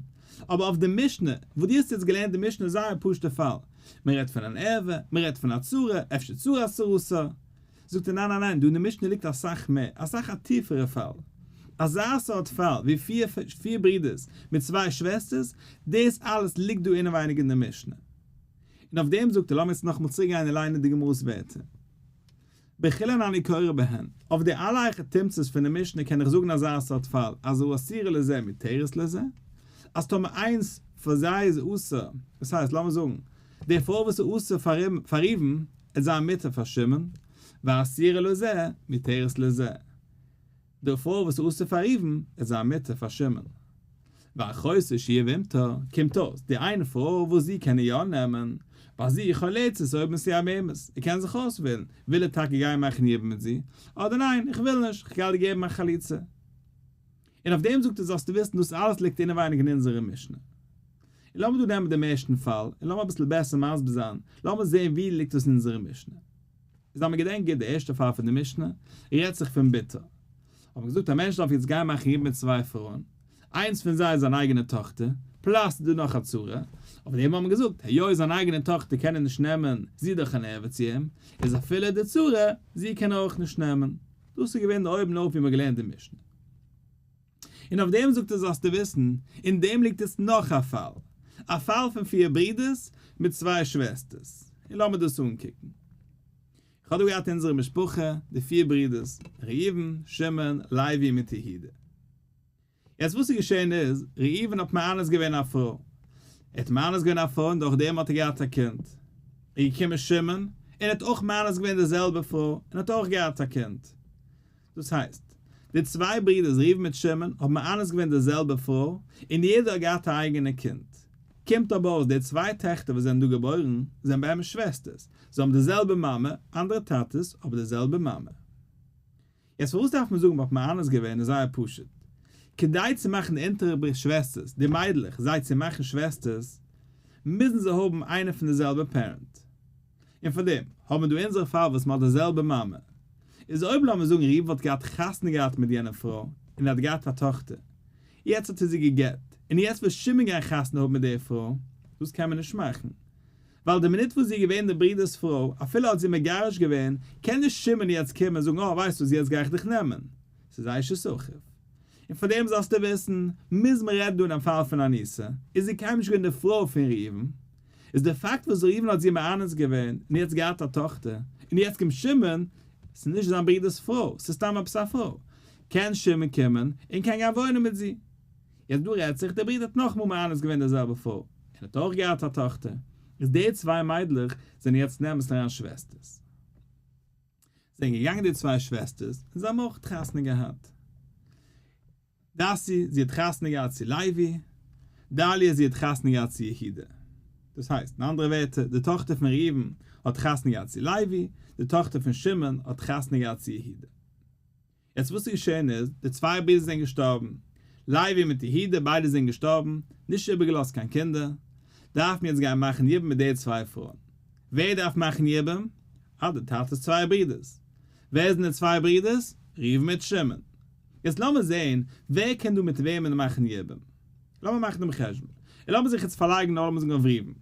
A: אבער אויף די משנה וואס דו האסט יעצט געלערנט די משנה איז זייער פשוט'ע פאל, מען רעדט פון אן ערווה, מען רעדט פון א צרה, אפשר צרת צרתה, זאגט ער ניין ניין ניין, דא אין די משנה ליגט אסאך מער, אסאך א טיפערע פאל, אזא סארט פאל ווי פיר פיר ברידערס מיט צוויי שוועסטערס, דאס אלעס ליגט דא אינעווייניג אין די משנה. און אויף דעם זאגט ער, לאמיר יעצט נאכאמאל צוריק גיין און ליינען די גמרא'ס ווערטער. בכולן אני קורא בהן, אויף די אלע היכי תמצא'ס פון די משנה קען איך זאגן אזא סארט פאל, אז האסורה לזה מותרת לזה, אז טאמער איינס פאר זיי איז אסור, דאס הייסט לאמיר זאגן, די פרוי וואס איז אסור פאר ראובן, עט זיין מותר פאר שמעון, והאסורה לזה מותרת לזה. די פרוי וואס איז אסור פאר ראובן איז זיין מותר פאר שמעון. ואחותו שהיא יבמתו, קומט אויס, די איין פרוי וואס זי קען ער יא נעמען, ווייל זי איז חולצת אויב מסוימת, ער קען זיך אויסוועלן, וויל ער טאקע גיין מאכן יבום מיט זי, אדער ניין, איך וויל נישט, איך גיי דיר געבן א חליצה. און אויף דעם זאגט ער זאלסטו וויסן דאס אלעס ליגט אינעווייניג אין אונזערע משנה. און לאמיר דא נעמען דעם ערשטן פאל, און לאמיר אביסל בעסער מסביר זיין, לאמיר זען ווי ליגט דאס אין אונזערע משנה. איז אז מען געדענקט גוט די ערשטע פאל פון די משנה, רעדט זיך פון בתו. האט מען געזאגט א מענטש דארף יעצט גיין מאכן יבום מיט צוויי פרויען, איינס פון זיי איז זיין אייגענע טאכטער, plus איז דא נאך א צרה, אויף דעם האט מען געזאגט היות זיין אייגענע טאכטער קען ער נישט נעמען, זי איז דאך אן ערווה צו אים, איז אפילו די צרה, זי קען ער אויך נישט נעמען. דאס איז געווען די אויבן אויף ווי מען האט געלערנט די משנה. און אויף דעם זאגט ער זאלסטו וויסן, אין דעם ליגט עס נאך א פאל, א פאל פון פיר ברידערס מיט צוויי שוועסטערס, און לאמיר דאס אנקוקן. איך האב דא געהאט אונזערע משפחה, די פיר ברידערס, ראובן, שמעון, לוי מיט יהודה. יעצט וואס איז געשען איז, ראובן האט מאנס געווען א פרוי, ער האט מאנס געווען א פרוי און דורך דעם האט ער געהאט א קינד. איז געקומען שמעון און ער האט אויך מאנס געווען די זעלבע פרוי און האט אויך געהאט א קינד. דאס הייסט, די צוויי ברידערס ראובן מיט שמעון האבן מאנס געווען די זעלבע פרוי, און יעדער האט געהאט א אייגענע קינד. קומט אבער אויס די צוויי טעכטער וואס זענען דא געבוירן, זענען באמת שוועסטערס, זיי האבן די זעלבע מאמע, אנדערע טאטעס, אבער די זעלבע מאמע. יעצט פארוואס דארף מען זאגן מ'האט מאנס געווען איז זייער פשוט. כדי צו מאכן די אונטערע שוועסטערס, די מיידלעך, זיי צו מאכן שוועסטערס, מוזן זיי האבן איינע פון די זעלבע parent. און פאר דעם האבן מיר דא אונזערע פאל וואס מ'האט די זעלבע מאמע. איז אויב לאמיר זאגן ראובן וואלט געהאט חתונה געהאט מיט יענע פרוי און ער האט געהאט א טאכטער, יעצט האט ער זי גע'גט, און יעצט וויל שמעון גיין חתונה האבן מיט די פרוי, דאס קען מען נישט מאכן, ווייל די מינוט וואס זי איז געווען די ברודער'ס פרוי, אפילו האט זי מגרש געווען, קען נישט שמעון יעצט קומען און זאגן אה ווייסט וואס יעצט גיי איך דיך נעמען, ס'איז אשת אחיו. און פאר דעם זאלסטו וויסן, מוז מען רעדן דא אינעם פאל פון אנוסה, איז זי קיינמאל נישט געווען די פרוי פון ראובן, איז די פאקט וואס ראובן האט זי מאנס געווען און יעצט געהאט א טאכטער, און יעצט קומט שמעון, ס'איז נישט זיין ברודער'ס פרוי, ס'איז סתם עפעס א פרוי, קען שמעון קומען און קען גיין וואוינען מיט זי. יעצט דא רעדט זיך, דער ברודער האט נאכאמאל מאנס געווען די זעלבע פרוי, און האט אויך געהאט א טאכטער, איז די צוויי מיידלעך זענען יעצט נעמעס אריין שוועסטערס. זענען געגאנגען די צוויי שוועסטערס און זיי האבן אויך חתונה געהאט. דסי, זי האט חתונה געהאט צו לוי, דליה, זי האט חתונה געהאט צו יהודה. דאס הייסט, אין אנדערע ווערטער, די טאכטער פון ראובן האט חתונה געהאט צו לוי, די טאכטער פון שמעון האט חתונה געהאט צו יהודה. יעצט וואס איז געשען איז, די צוויי ברידער זענען געשטארבן, לוי מיט יהודה, ביידע זענען געשטארבן, נישט איבערגעלאזט קיין קינדער, דארף מען יעצט גיין מאכן יבום מיט די צוויי פרויען. ווער דארף מאכן יבום? אה, די טאטע'ס צוויי ברידערס. ווער זענען די צוויי ברידערס? ראובן מיט שמעון. יעצט לאמיר זעהן ווער קען דא מיט וועמען מאכן יבום. לאמיר מאכן דעם חשבון. און לאמיר זיך יעצט פארלייגן נאר לאמיר זאגן אויף ראובן.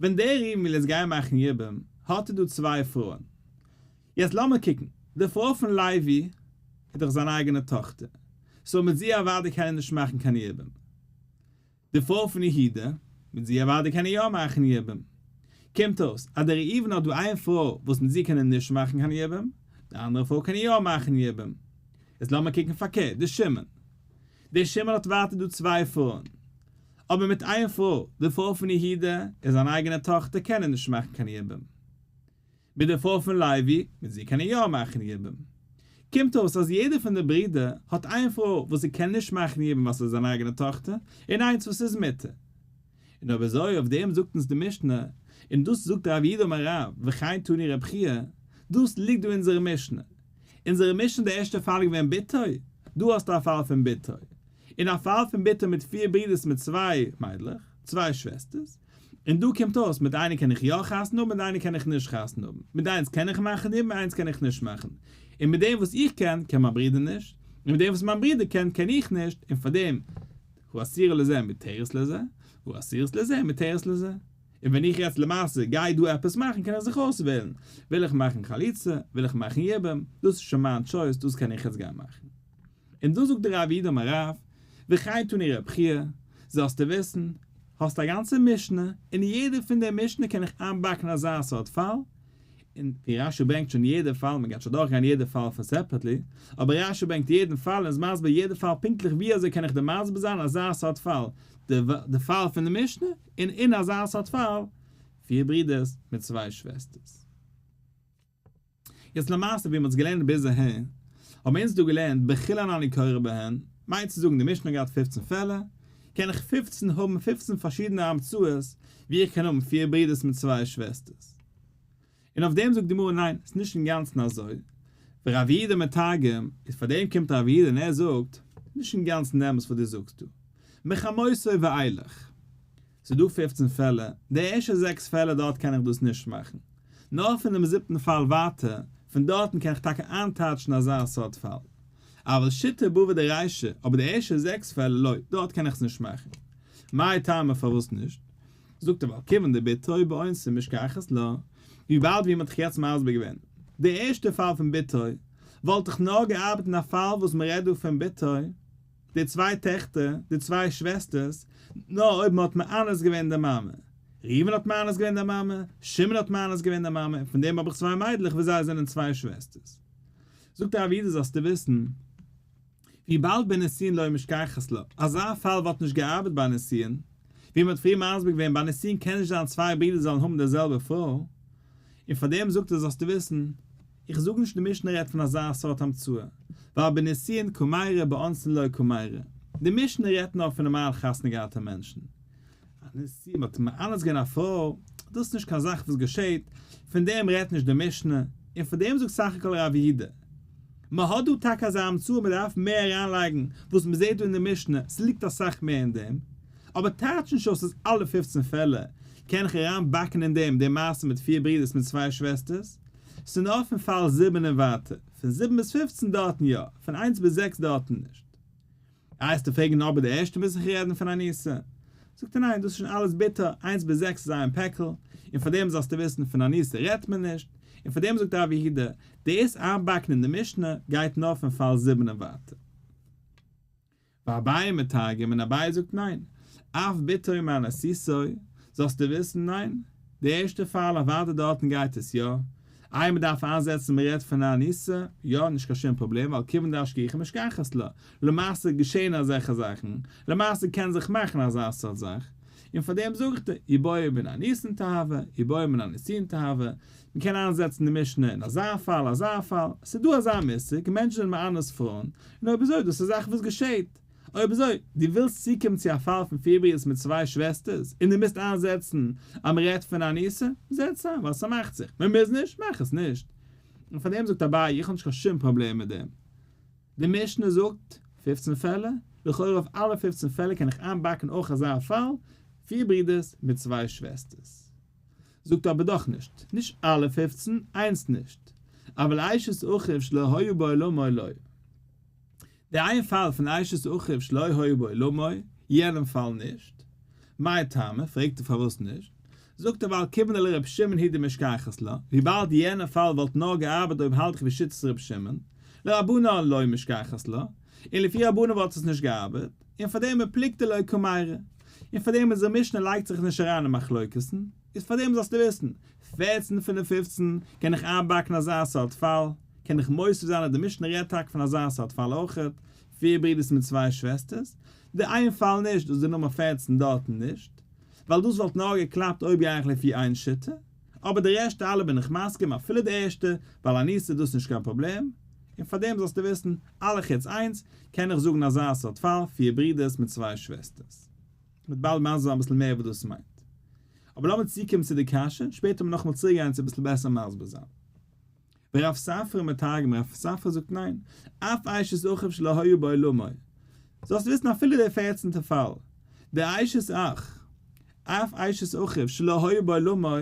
A: ווען דער ראובן וויל יעצט גיין מאכן יבום, האט ער דא צוויי פרויען. יעצט לאמיר קוקן, די פרוי פון לוי איז דאך זיין אייגענע טאכטער, so מיט זי אוודאי קען ער נישט מאכן קיין יבום. די פרוי פון יהודה, מיט זי אוודאי קען ער יא מאכן יבום. קומט אויס אז דער ראובן האט דא איין פרוי וואס מיט זי קען ער נישט מאכן קיין יבום, די אנדערע פרוי קען ער יא מאכן יבום. איז לאמיר קוקן פארקערט, די שמעון. דער שמעון האט ווייטער דא צוויי פרויען. אבער מיט איין פרוי, די פרוי פון יהודה, איז זיין אייגענע טאכטער, קען ער נישט מאכן קיין יבום. מיט די פרוי פון לוי, מיט זי קען ער יא מאכן יבום. קומט אויס אז יעדער פון די ברידער האט איין פרוי וואס ער קען נישט מאכן יבום ווייל ס'איז זיין אייגענע טאכטער, און איינס וואס איז מותר. און אויב אזוי אויף דעם זאגט אונז די משנה, און דאס זאגט רב יהודה אמר רב, וכן תני רב חייא, דאס ליגט דא אין אונזערע משנה. אונזערע משנה די ערשטע פאל איז געווען בתו, דא האסטו א פאל פון בתו. און א פאל פון בתו מיט פיר ברידערס מיט צוויי מיידלעך, צוויי שוועסטערס. און דא קומט אויס, מיט איינער קען איך יא חתונה האבן, מיט איינער קען איך נישט חתונה האבן. מיט איינס קען איך מאכן יבום, איינס קען איך נישט מאכן. און מיט דעם וואס איך קען, קען מיין ברודער נישט. און מיט דעם וואס מיין ברודער קען, קען איך נישט. און פאר דעם, האסורה לזה מותרת לזה, והאסורה לזה מותרת לזה. און ווען איך יעצט למעשה גיי דא עפעס מאכן, קען איך זיך אויסוועלן, וויל איך מאכן חליצה, וויל איך מאכן יבום, דאס איז שוין מיין choice, דאס קען איך יעצט גיין מאכן. און דאס זאגט דער רב יהודה אמר רב, וכן תני רב חייא, זאלסטו וויסן, האסט א גאנצע משנה, אין יעדע פון די משנה קען איך איינבאקן אזא סארט פאל, און ווי רשי ברענגט שוין יעדע פאל, מען גייט שוין דורכגיין יעדע פאל פון separately, אבער רשי ברענגט יעדן פאל און איז מסביר יעדע פאל פונקטליך ווי אזוי קען איך דיר מסביר זיין אזא סארט פאל, די פאל פון די משנה, און אין אזא סארט פאל, פיר ברידערס מיט צוויי שוועסטערס. יעצט למעשה ווי מ'האט עס געלערנט ביז אהער, האבן אונז דא געלערנט בכולן אני קורא בהן, מיינט צו זאגן די משנה האט געהאט פופצן פעלער, קען איך פופצן האבן פופצן פארשידענע המצאות ווי איך קען האבן פיר ברידערס מיט צוויי שוועסטערס. און אויף דעם זאגט די גמרא ניין, ס'איז נישט אינגאנצן אזוי, ורב יהודה מתרגם, איז פאר דעם קומט רב יהודה און ער זאגט, נישט אינגאנצן אמת וואס דו זאגסט דא, מחמותו ואילך. ס'איז דא פופצן פעלער, די ערשטע זעקס פעלער דארט קען איך דאס נישט מאכן. נאר פון דעם זיבטן פאל ווייטער, פון דארטן קען איך טאקע איינטייטשן אזא סארט פאל. אבל שיתא בבי דרישא, אבער די ערשטע זעקס פעלער לא, דארט קען איך עס נישט מאכן. מאי טעמא פארוואס נישט? זאגט ער ווייל כיוון דבתו באונסין משכחת לה, וויבאלד ווי מ'האט דאך יעצט מסביר געווען, די ערשטע פאל פון בתו, וואלט איך נאר געארבעט אין א פאל וואס מ'רעדט דא פון בתו, די צוויי טעכטער, די צוויי שוועסטערס, נאר אויב מען האט מאנס געווען די מאמע. ראובן האט מאנס געווען די מאמע, שמעון האט מאנס געווען די מאמע, און פון דעם האב איך צוויי מיידלעך וואס זיי זענען צוויי שוועסטערס. זאגט רב יהודה זאלסטו וויסן, וויבאלד בנישואין לא משכחת לה, אזא פאל וואלט נישט געארבעט ביי נישואין, ווי מען האט פריער מסביר געווען ביי נישואין קען נישט זיין צוויי ברידער זאלן האבן די זעלבע פרוי, און פאר דעם זאגט ער זאלסטו וויסן, איך זאג נישט די משנה רעדט פון אזא סארט המצאה, ווייל בנישואין קמיירי באונסין לא קמיירי, די משנה רעדט נאר פון נארמאל חתונה געהאטע מענטשן, א נישואין האט מאנס געווען א פרוי, דאס איז נישט קיין זאך וואס געשעט, פון דעם רעדט נישט די משנה, און פון דעם זאגט סך הכל רב יהודה. מען האט דא טאקע אזא המצאה מען דארף מער אריינלייגן וואס מען זעט דא אין די משנה, ס'ליגט אסאך מער אין דעם, אבער טייטש נישט אויס אז אלע פופצן פעלער קען איך אריין באקן אין דעם די מעשה מיט פיר ברידערס מיט צוויי שוועסטערס. ס'איז נאר פון פאל זיבן און ווייטער, פון זיבן ביז 15 דארטן יא, פון איינס ביז זעקס דארטן נישט. איי וועסטו פרעגן אבער די ערשטע מוז איך רעדן פון אנוסה? זאגט ער ניין דאס איז שוין אלעס בתו, איינס ביז זעקס איז איין פעקל, און פאר דעם זאלסטו וויסן פון אנוסה רעדט מען נישט, און פאר דעם זאגט רב יהודה, דאס איינבאקן אין די משנה גייט נאר פון פאל זיבן און ווייטער. ואביי מתרגם און אביי זאגט ניין, אף בתו מאנוסתו, זאלסטו וויסן ניין, די ערשטע פאל אוודאי דארטן גייט עס יא, איי מען דארף איינזעצן מען רעדט פון אנוסה, יא נישט קיין שום פראבלעם ווייל כיוון דאשכיחי משכחת לה, למעשה געשען אזעלכע זאכן, למעשה קען זיך מאכן אזא סארט זאך, און פאר דעם זאג איך דיר, איבעיא מן האנוסין תהוי, איבעיא מן הנישואין תהוי, מען קען איינזעצן די משנה אין אזא פאל אזא פאל, עס איז דא אזא מושג, מענטשן זענען מאנס פרויען, און אויב אזוי דאס איז א זאך וואס געשעט. אויב אזוי, דו ווילסט צוקומען צו א פאל פון פיר ברידערס מיט צוויי שוועסטערס, און דו מוזט איינזעצן אז מען רעדט פון אנוסה, זעץ איין, ווייל ס'מאכט זיך. מען מוז נישט, מאך עס נישט. און פאר דעם זאגט אביי, איך האב נישט קיין שום פראבלעם מיט דעם. די משנה זאגט פופצן פעלער, לכאורה אויף אלע פופצן פעלער קען איך איינבאקן אויך אזא פאל, פיר ברידערס מיט צוויי שוועסטערס. זאגט אבער דאך נישט, נישט אלע פופצן, איינס נישט. אבל אשת אחיו שלא היה בעולמו לא. די איין פאל פון אשת אחיו שלא היה בעולמו, יענעם פאל נישט. מאי טעמא, פרעגט ער פארוואס נישט, זאגט ער ווייל כיוון דלר' שמעון הוא דמשכחת לה, וויבאלד יענע פאל וואלט נאר געארבעט אויב האלט איך ווי שיטת ר' שמעון, לרבנן לא משכחת לה, און לפי רבנן וואלט עס נישט געארבעט, און פארדעם ופלוגתא לא קמיירי, און פארדעם אונזער משנה לייגט זיך נישט אריין אין מחלוקת'ן, איז פארדעם זאלסטו וויסן, פערצן פון די פופצן קען איך איינבאקן אזא סארט פאל, קען איך מוסיף זיין אז די משנה רעדט טאקע פון אזא סארט פאל אויכעט, פיר ברידערס מיט צוויי שוועסטערס, די איין פאל נישט, דאס איז די נומער 14 דארטן נישט, ווייל דאס וואלט נאר געקלאפט אויב גיי איך לפי איין שיטה, אבער די רעשטע אלע בין איך מסכים אפילו די ערשטע, ווייל אנוסה איז דאס נישט קיין פראבלעם, און פארדעם זאלסטו וויסן, אלע חוץ איינס, קען איך זאגן אזא סארט פאל, פיר ברידערס מיט צוויי שוועסטערס. מ'וועט באלד מסביר זיין אביסל מער וואס דאס מיינט. אבער לאמיר צוקומען צו די קשיא, שפעטער וועט מען נאכאמאל צוריקגיין צו אביסל בעסער מסביר זיין. ורב ספרא מתרגם, רב ספרא זאגט ניין, אף אשת אחיו שלא היה בעולמו. זאלסט וויסן אפילו דער פערצנטע פאל, די אשת אח, אף אשת אחיו שלא היה בעולמו,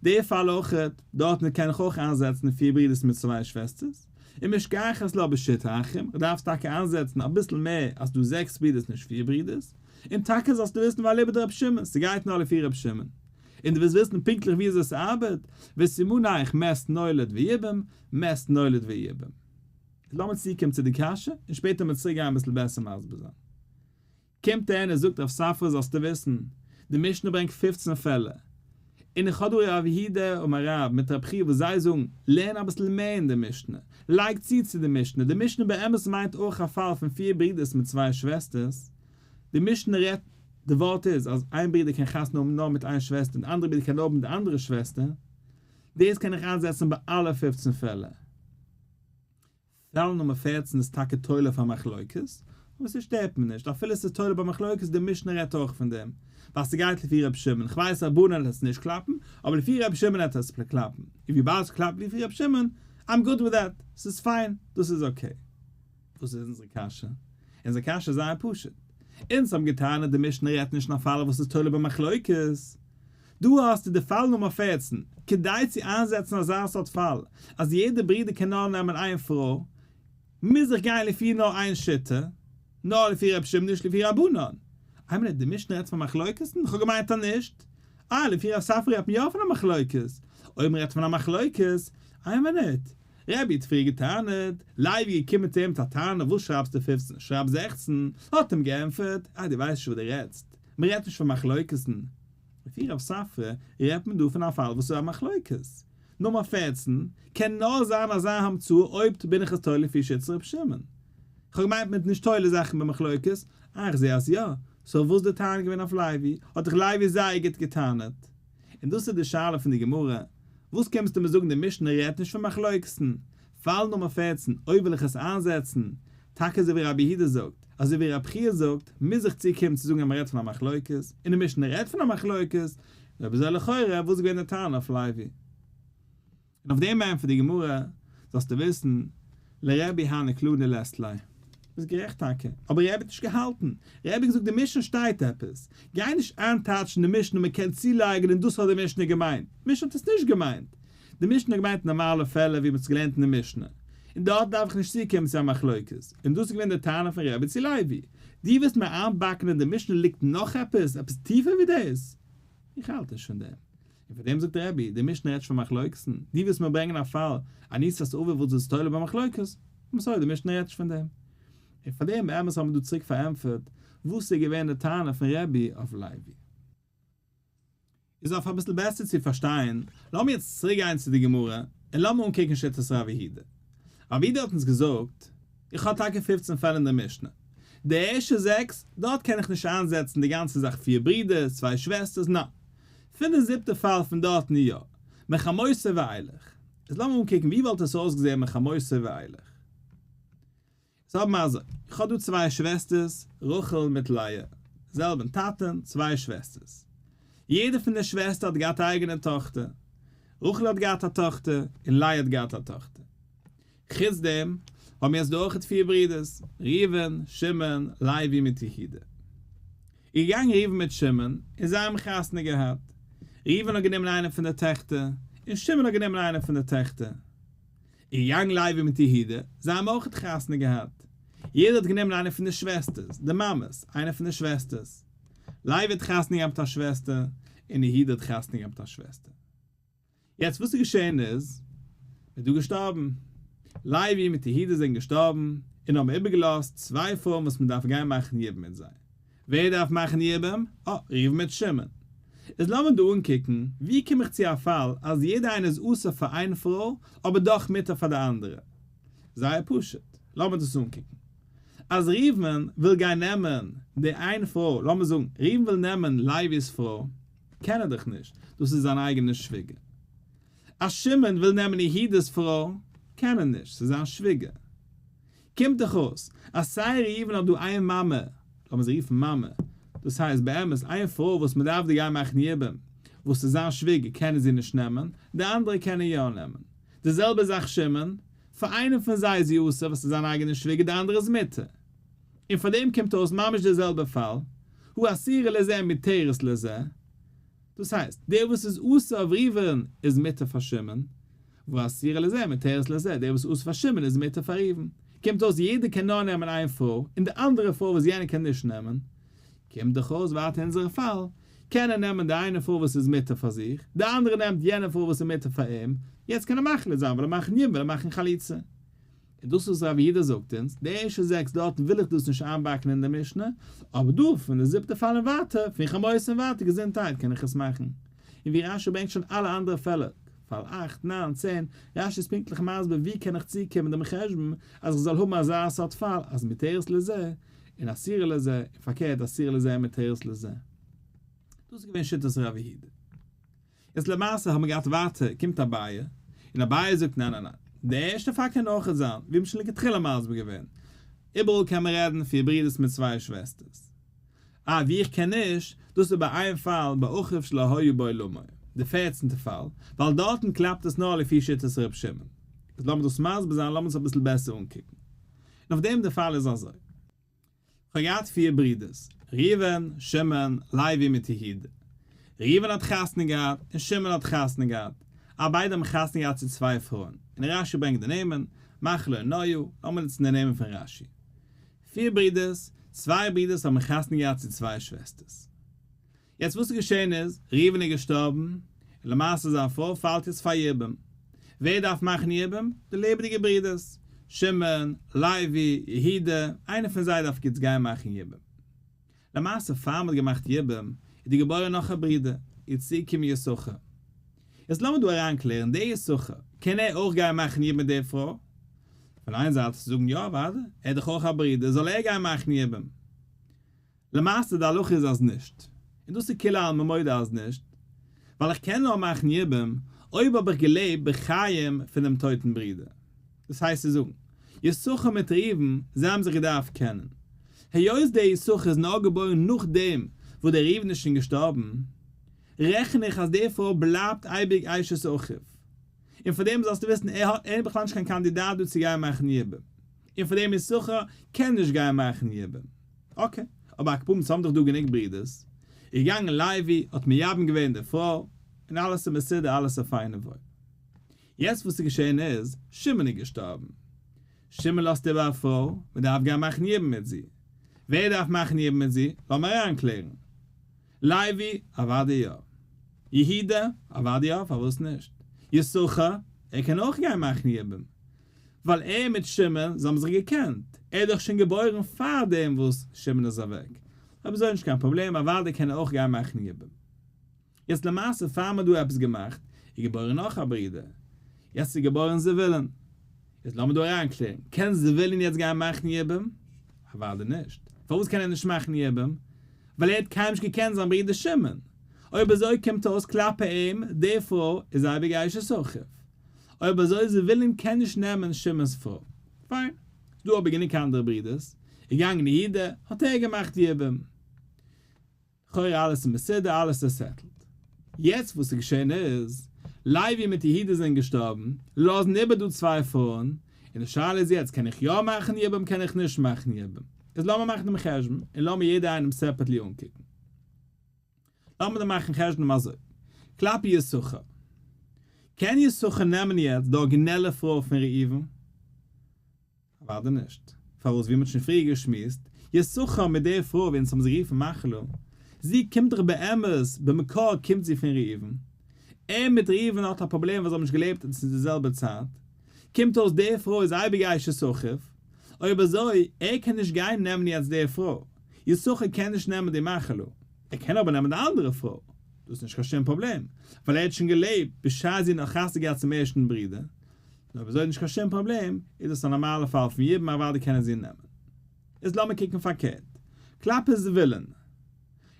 A: די פאל אויכעט, דארטן קען איך אויך איינזעצן פיר ברידערס מיט צוויי שוועסטערס, ומשכחת לה בשיתא אחים, איך דארף טאקע איינזעצן אביסל מער אז ס'דא זעקס ברידערס נישט פיר ברידערס, און טאקע זאלסטו וויסן ואליבא דרבי שמעון, ס'גייט נאר לפי רבי שמעון. און דו ווילסט וויסן פונקטליך ווי אזוי ס'ארבעט, וסימניך מת נולד ויבם, מת נולד ויבם. איז לאמיר צוקומען צו די קשיא, און שפעטער וועלן מיר צוריק גיין אביסל בעסער מסביר זיין. קומט ער און ער זאגט רב ספרא זאלסטו וויסן, די משנה ברענגט פופצן פעלער, און איך האב דא רב יהודה אמר רב מיט רב חייא וואס זיי זאגן, לערן אביסל מער אין די משנה, לייג צו צו די משנה, די משנה באמת מיינט אויך א פאל פון פיר ברידערס מיט צוויי שוועסטערס, די משנה רעדט, די ווארט איז אז איין ברודער קען חתונה האבן נאר מיט איין שוועסטער און די אנדערע ברודער קען נאר האבן די אנדערע שוועסטער, דאס קען איך איינזעצן ביי אלע פופצן פעלער. פאל נומער 14 איז טאקע תולה פאר מחלוקת, אבער ס'שטערט מיר נישט, אפילו ס'איז תולה ביי מחלוקת, די משנה רעדט אויך פון דעם, ווייל ס'גייט לפי ר' שמעון, כ'ווייס רבנן וועט עס נישט קלאפן, אבער לפי ר' שמעון וועט עס קלאפן, און וויבאלד ס'קלאפט לפי ר' שמעון, I'm good with that, ס'איז פיין, דאס איז okay. וואס איז אונזער קשיא? אונזער קשיא איז זייער פשוט. אונז האבן געטענה'ט די משנה רעדט נישט אין א פאל וואס איז תולה במחלוקת. דא האסטו די פאל נומער 14, כדי צו איינזעצן אזא סארט פאל, אז יעדע ברודער קען נאר נעמען איין פרוי, מוז איך גיין לפי נאר איין שיטה, נאר לפי רבי שמעון נישט לפי רבנן. איין מינוט, די משנה רעדט פון מחלוקת'ן? איך האב געמיינט אז נישט. אה, לפי רב ספרא רעדט מען יא פון א מחלוקת. אויב מען רעדט פון א מחלוקת, איין מינוט, רבי האט פריער געטענה'ט, לוי געקומען צו אים מיט א טענה וואס שרייבסטו פופצן שרייב זעכצן, האט אים געענטפערט, אה דו ווייסט נישט וואס דו רעדסט, מען רעדט נישט פון מחלוקת'ן. לפי רב ספרא רעדט מען דא פון א פאל וואס איז א מחלוקת. נומער 14 קען נאר זיין אזא המצאה אויב בין איך עס תולה לפי שיטת ר' שמעון. כ'האב געמיינט מען האט נישט תולה זאכן במחלוקת, אה איך זעה אז יא, so וואס די טענה געווען אויף לוי, האט דאך לוי זייער גוט געטענה'ט. און דאס איז די שאלה פון די גמרא, וואס קומסטו מיר זאגן די משנה רעדט נישט פון מחלוקת'ן? פאל נומער 14, אויב וויל איך עס איינזעצן, טאקע אזוי ווי רבי יהודה זאגט, אזוי ווי רבי חייא זאגט, מוז איך צוקומען צו זאגן אז מען רעדט פון א מחלוקת, און די משנה רעדט פון א מחלוקת, און אויב אזוי לכאורה, וואס איז געווען די טענה אויף לוי? און אויף דעם ענטפערט די גמרא, זאלסטו וויסן, לרבי הני כללי לית ליה. ביסט גערעכט טאקע, אבער רבי האט נישט געהאלטן, רבי האט געזאגט די משנה שטייט עפעס, גיי נישט איינטייטשן די משנה מען קען צולייגן און דאס האט די משנה געמיינט, משנה האט עס נישט געמיינט. די משנה האט געמיינט נארמאלע פעלער ווי מען האט עס געלערנט אין די משנה, און דארט דארף איך נישט צוקומען צו א מחלוקת, און דאס איז געווען די טענה פון רבי צו לוי, דו ווילסט מיר איינבאקן אין די משנה ליגט נאך עפעס, עפעס טיפער ווי דאס? איך האלט נישט פון דעם. און פאר דעם זאגט רבי, די משנה רעדט פון מחלוקת'ן, דו ווילסט מיר ברענגען א פאל, אנוסת אביו וואס איז תולה במחלוקת, I'm sorry, די משנה רעדט נישט פון דעם. און פאר דעם באמת האבן מיר דא צוריק פארענטפערט וואס איז געווען די טענה פון רבי אויף לוי. איז אויף אביסל בעסער צו פארשטיין, לאמיר יעצט צוריק גיין צו די גמרא, און לאמיר אנקוקן שיטת רב יהודה. רב יהודה האט אונז געזאגט, איך האב טאקע פופצן פעלער אין די משנה. די ערשטע זעקס, דארט קען איך נישט איינזעצן די גאנצע זאך פיר ברידערס, צוויי שוועסטערס, ניין. פון די זיבטע פאל פון דארטן יא. מחמותו ואילך. איז לאמיר אנקוקן ווי וואלט עס אויסגעזען מחמותו ואילך. איז האבן מיר אזוי, איך האב דא צוויי שוועסטערס, רחל מיט לאה, זעלבן טאטען, צוויי שוועסטערס. יעדע פון די שוועסטער האט געהאט א אייגענע טאכטער. רחל האט געהאט א טאכטער, און לאה האט געהאט א טאכטער. חוץ דעם, האבן מיר יעצט דא אויכעט פיר ברידערס, ראובן, שמעון, לוי מיט יהודה. איז געגאנגען ראובן מיט שמעון, און זיי האבן חתונה געהאט. ראובן האט גענומען איינע פון די טעכטער, און שמעון האט גענומען איינע פון די טעכטער. איז געגאנגען לוי מיט יהודה, זיי האבן אויכעט חתונה געהאט. יעדער האט גענומען איינע פון די שוועסטערס, די מאמעס, איינע פון די שוועסטערס. לוי האט חתונה געהאט מיט א שוועסטער, און יהודה האט חתונה געהאט מיט א שוועסטער. יעצט וואס איז געשען איז, מען איז דא געשטארבן, לוי מיט יהודה זענען געשטארבן, און האבן איבערגעלאזט צוויי פרויען וואס מען דארף גיין מאכן יבום מיט זיי. ווער דארף מאכן יבום? אה, ראובן מיט שמעון. איז לאמיר דא אנקוקן, ווי קום איך צו א פאל אז יעדער איינער איז אסור פאר איין פרוי, אבער דאך מותר פאר די אנדערע? זייער פשוט, לאמיר דאס אנקוקן. אז ראובן וויל גיין נעמען די איין פרוי, לאמיר זאגן, ראובן וויל נעמען לוי'ס פרוי, קען ער דאך נישט, דאס איז זיין אייגענע שוויגער. אז שמעון וויל נעמען יהודה'ס פרוי, קען ער נישט, ס'איז זיין שוויגער. קומט דאך אויס אז סיי ראובן האט דא איין מאמע, לאמיר זי רופן מאמע, דאס הייסט באמת איין פרוי וואס מען דארף די גיין מאכן יבום, וואס איז זיין שוויגער קען ער זי נישט נעמען, די אנדערע קען ער יא נעמען. די זעלבע זאך שמעון, פאר איינעם פון זיי איז זי אסור וואס איז זיין אייגענע שוויגער די אנדערע איז מותר. און פאר דעם קומט אויס ממש די זעלבע פאל, הא אסורה לזה מותרת לזה, דאס הייסט, דער וואס איז אסור אויף ראובן איז מותר פאר שמעון, והא אסורה לזה מותרת לזה, דער וואס איז אסור פאר שמעון איז מותר פאר ראובן. קומט אויס יעדער קען נאר נעמען איין פרוי, און די אנדערע פרוי וואס יענער קען נישט נעמען, קומט דאך אויס ווייטער אונזערע פאל, קען ער נעמען די איינע פרוי וואס איז מותר פאר זיך, די אנדערע נעמט יענע פרוי וואס איז מותר פאר אים, יעצט קען ער מחליט זיין, וויל ער מאכן יבום וויל ער מאכן חליצה. און דאס וואס רב יהודה זאגט אונז, די ערשטע זעקס דארטן וויל איך דאס נישט איינבאקן אין די משנה, אבער דא פון די זיבטע פאל און ווייטער, פון חמותו און ווייטער געזונטהייט קען איך עס מאכן. און ווי רשי ברענגט שוין אלע אנדערע פעלער, פאל אכט, ניין, צען, רשי איז פונקטליך מסביר ווי קען איך צוקומען דעם חשבון אז איך זאל האבן אזא סארט פאל אז מותרת לזה און אסורה לזה, און פארקערט אסורה לזה און מותרת לזה. דאס איז געווען שיטת רב יהודה. יעצט למעשה האט מען געהאט ווייטער קומט אביי און אביי זאגט ניין ניין ניין די ערשטע פאל קען אויכעט זיין ווי מ'האט שוין לכתחילה מסביר געווען איבעראל קען מען רעדן פיר ברידערס מיט צוויי שוועסטערס אה ווי איך קען נישט דאס איז ביי איין פאל ביי אחיו שלא היה בעולמו די פערצנטע פאל ווייל דארטן קלאפט עס נאר לפי שיטת ר' שמעון איז לאמיר דאס מסביר זיין לאמיר עס אביסל בעסער אנקוקן און אויף דעם די פאל איז אזוי. כ'האב געהאט פיר ברידערס, ראובן, שמעון, לוי מיט יהודה. ראובן האט חתונה געהאט און שמעון האט חתונה געהאט. א ביידע האבן חתונה געהאט צו צוויי פרויען. און רשי ברענגט די נעמען, מחלה און נועה, לאמיר נוצן די נעמען פון רשי. פיר ברידערס, צוויי ברידערס האבן חתונה געהאט צו צוויי שוועסטערס. יעצט וואס איז געשען איז, ראובן איז געשטארבן, און למעשה זיין פרוי פאלט יעצט פאר יבום. ווער דארף מאכן יבום? די לעבעדיגע ברידערס, שמעון, לוי, יהודה, איינער פון זיי דארף יעצט גיין מאכן יבום. למעשה פאר מען האט געמאכט יבום, איז דא געבוירן נאך א ברודער, איז צוגעקומען יששכר. יעצט לאמיר דא אריינקלערן, דער יששכר, קען ער אויך גיין מאכן יבום מיט די פרוי? פון איין זייט וועסטו זאגן יא אוודאי, ער איז דאך אויך א ברודער, זאל ער גיין מאכן יבום. למעשה די הלכה איז אז נישט, און דאס איז כולי עלמא מודה אז נישט, ווייל איך קען נאר מאכן יבום אויב האב איך געלעבט בחיים פון דעם טויטן ברודער. דאס הייסט צו זאגן, יששכר מיט ראובן, זיי האבן זיך געדארפט קענען. היות דער יששכר איז נאר געבוירן נאכדעם וואס דער ראובן איז שוין געשטארבן, רעכן איך אז די פרוי בלייבט אייביג אשת אחיו. און פאר דעם זאלסטו וויסן ער האט ער איז בכלל נישט קיין קאנדידאט דא צו גיין מאכן יבום. און פאר דעם יששכר קען נישט גיין מאכן יבום. okay, אבער על כל פנים ס'האבן דאך דא גענוג ברידערס. איז געגאנגען לוי, האט מייבם געווען די פרוי, און אלעס איז מסודר אלעס איז פיין און וואויל. יעצט וואס איז געשען איז, שמעון איז געשטארבן. שמעון לאזט איבער א פרוי, מען דארף גיין מאכן יבום מיט זי. ווער דארף מאכן יבום מיט זי? לאמיר אריינקלערן. לוי? אוודאי יא. יהודה? אוודאי יא, פארוואס נישט? יששכר? ער קען אויך גיין מאכן יבום. ווייל ער מיט שמעון, זיי האבן זיך געקענט. ער איז דאך שוין געבוירן פאר דעם וואס שמעון איז אוועק. אויב אזוי נישט קיין פראבלעם, אוודאי קען ער אויך גיין מאכן יבום. יעצט למעשה פאר מ'האט דא עפעס געמאכט, איז געבוירן נאך א ברודער. יעצט איז געבוירן זבולון. יעצט לאמיר דא אריינקלערן, קען זבולון יעצט גיין מאכן יבום? אוודאי נישט. פארוואס קען ער נישט מאכן יבום? ווייל ער האט קיינמאל נישט געקענט זיין ברודער שמעון. אויב אזוי קומט אויס כלפי אים, די פרוי איז אייביג אשת אחיו. אויב אזוי זבולון קען נישט נעמען שמעון'ס פרוי. פיין. ס'דא אבער גענוג אנדערע ברודערס. איז געגאנגען יהודה, האט ער געמאכט יבום. לכאורה אלעס איז מסודר אלעס איז settled. יעצט וואס איז געשען איז, לוי מיט יהודה זענען געשטארבן, לאזן איבער דא צוויי פרויען, און די שאלה איז יעצט קען איך יא מאכן יבום קען איך נישט מאכן יבום. איז לאמיר מאכן דעם חשבון, און לאמיר יעדער איינעם separately אנקוקן. לאמיר דא מאכן חשבון אזוי. כלפי יששכר. קען יששכר נעמען יעצט די ארגינעלע פרוי פון ראובן? אוודאי נישט. פארוואס? ווי מ'האט שוין פריער געשמועסט, יששכר מיט די פרוי ווי אונז האבן זי גערופן מחלה, זי קומט דאך באמת, במקור קומט זי פון ראובן. ער מיט ראובן האט א פראבלעם ווייל זיי האבן נישט געלעבט אין די זעלבע צייט. קומט אויס די פרוי איז אייביג אשת אחיו. אויב אזוי, ער קען נישט גיין נעמען יעצט די פרוי. יששכר קען נישט נעמען די מחלה. ער קען אבער נעמען די אנדערע פרוי. דאס איז נישט קיין שום פראבלעם, ווייל ער האט שוין געלעבט בשעת זי האט נאך חתונה געהאט צום ערשטן ברודער. נו אויב אזוי איז נישט קיין שום פראבלעם, איז דאס א נארמאלע פאל פון יבום אוודאי קענען זי נעמען. איז לאמיר קוקן פארקערט. כלפי זבולון.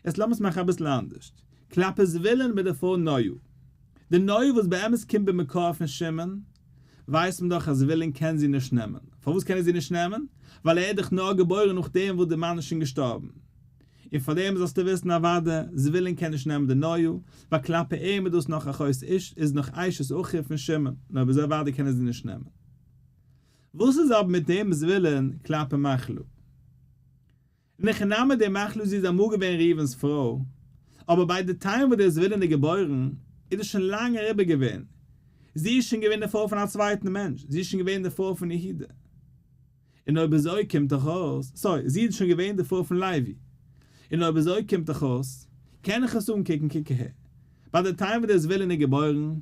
A: יעצט לאמיר עס מאכן אביסל אנדערשט. כלפי זבולון מיט די פרוי נועה. די נועה וואס באמת קומט במקור פון שמעון, ווייסט מען דאך אז זבולון קען זי נישט נעמען. פארוואס קען ער זי נישט נעמען? ווייל ער איז דאך נאר געבוירן נאכדעם וואס די מאן איז שוין געשטארבן. און פאר דעם זאלסטו וויסן אוודאי, זבולון קען נישט נעמען די נועה, ווייל כלפי אים איז דאס נאך אחות איש, איז נאך אשת אחיו פון שמעון, און אויב אזוי אוודאי קען ער זי נישט נעמען. וואס איז אבער מיט דעם זבולון כלפי מחלה? אין הכי נמי די מחלה זי איז אמאל געווען ראובן'ס פרוי, אבער ביי די time וואס דער זבולון איז געבוירן, איז דאס שוין לאנג אריבער געווען, זי איז שוין געווען די פרוי פון א צווייטן מענטש, זי איז שוין געווען די פרוי פון יהודה. און אויב אזוי קומט דאך אויס, sorry, זי איז שוין געווען די פרוי פון לוי, און אויב אזוי קומט דאך אויס, קען איך עס אנקוקן, קוק אהער, ביי די time וואס דער זבולון איז געבוירן,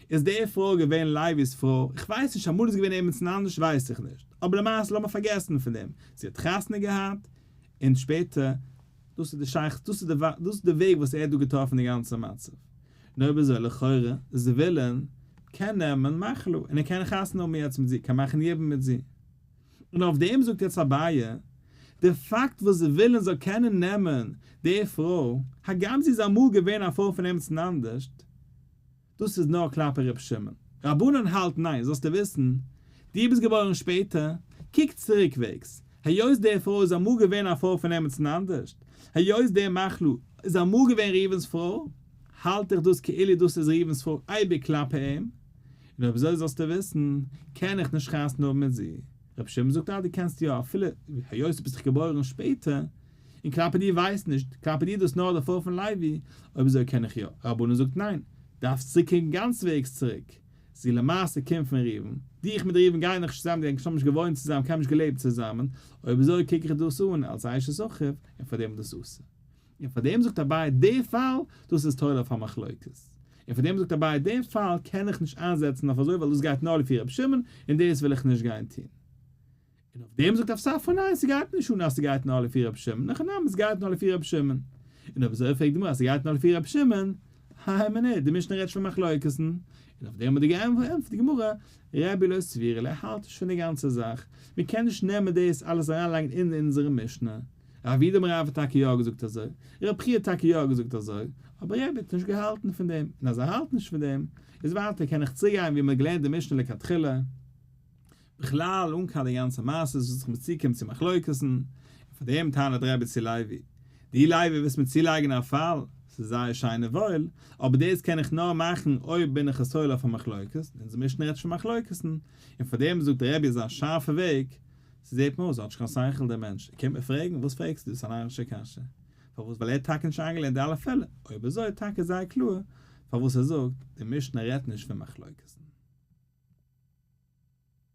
A: איז די פרוי געווען לוי'ס פרוי, איך ווייס נישט, אמאל איז געווען עמיצן אנדערש ווייס איך נישט, אבער למעשה לאמיר פארגעסן פון דעם, זי האט חתונה געהאט, און שפעטער, דאס איז די שייכות, דאס איז די דאס איז די וועג וואס ער האט דא געטראפן די גאנצע מצב. און אויב אזוי לכאורה, זבולון קען נעמען מחלה, און ער קען חתונה האבן יעצט מיט זי, קען מאכן יבום מיט זי. און אויף דעם זאגט יעצט אביי, די פאקט וואס זבולון זאל קענען נעמען די פרוי, הגם זי איז אמאל געווען א פרוי פון עמיצן אנדערשט, דאס איז נאר כלפי ר' שמעון. רבנן האלט ניין, זאלסטו וויסן, דו ביסט געבוירן שפעטער, קוק צוריקוועגס, היות די פרוי איז אמאל געווען א פרוי פון עמיצן אנדערשט, היות די מחלה איז אמאל געווען ראובן'ס פרוי, האלט איך דאס כאילו דאס איז ראובן'ס פרוי אייביג כלפי אים, און אויב אזוי זאלסטו וויסן, קען איך נישט חתונה האבן מיט זי. רבי שמעון זאגט אה דו קענסט יא, אפילו היות דו ביסט דאך געבוירן שפעטער, און כלפי דיר ווייסט נישט, כלפי דיר דאס נאר די פרוי פון לוי, אויב אזוי קען איך יא. רבנן זאגט ניין, דארפסט צוריק קוקן גאנץ וועגס צוריק, זי למעשה קומט פון ראובן, דיך מיט ראובן גייען נאך נישט צוזאמען, די האבן נישט געוואוינט צוזאמען, קיינמאל נישט געלעבט צוזאמען, אויב אזוי קוק איך דאס אן אלס אשת אחיו, און פאר דעם איז דאס אסור. און פאר דעם זאגט אביי די פאל, דאס איז תולה אויף א מחלוקת. און פאר דעם זאגט אביי די פאל קען איך נישט איינזעצן אויף אזוי ווייל דאס גייט נאר לפי רבי שמעון, און דאס וויל איך נישט גיין טון. און אויף דעם זאגט רב ספרא ניין ס'גייט נישט אן אז ס'גייט נאר לפי רבי שמעון, הכי נמי ס'גייט נאר לפי רבי שמעון. און אויב אזוי פרעגט די גמרא אז ס'גייט נאר לפי רבי שמעון, היי מינוט, די משנה רעדט שוין פון מחלוקת'ן, און אויף דעם האט די געענטפערט די גמרא, רבי לא סבירא ליה האלט נישט פון די גאנצע זאך, מ'קען נישט נעמען דאס אלעס אריינלייגן אין אונזערע משנה, רב יהודה אמר רב האט טאקע יא געזאגט אזוי, רב חייא האט טאקע יא געזאגט אזוי, אבער רבי האט נישט געהאלטן פון דעם, און אז ער האלט נישט פון דעם, איז ווייטער קען איך צוריקגיין ווי מ'האט געלערנט די משנה לכתחילה. בכלל אן קיין די גאנצע מעשה וואס זיך מיט צוקומט צו מחלוקת'ן, און פאר דעם טענה'ט רבי צו לוי, דו לוי ווילסט מיר צולייגן א פאל, ס'איז זייער שיין און וואויל, אבער דאס קען איך נאר מאכן אויב בין איך עס תולה אויף א מחלוקת, און אונזער משנה רעדט פון מחלוקת'ן, און פאר דעם זאגט רבי אזא שארפע וועג, ס'זעט מיר אויס ער האט נישט קיין שכל דער מענטש, ער קומט מיר פרעגן, וואס פרעגסטו דאס איז א נארישע קשיא, פארוואס ווייל ער האט טאקע נישט איינגעלערנט די אלע פעלער, אויב אזוי טאקע זייער קלאר פארוואס ער זאגט, די משנה רעדט נישט פון מחלוקת'ן.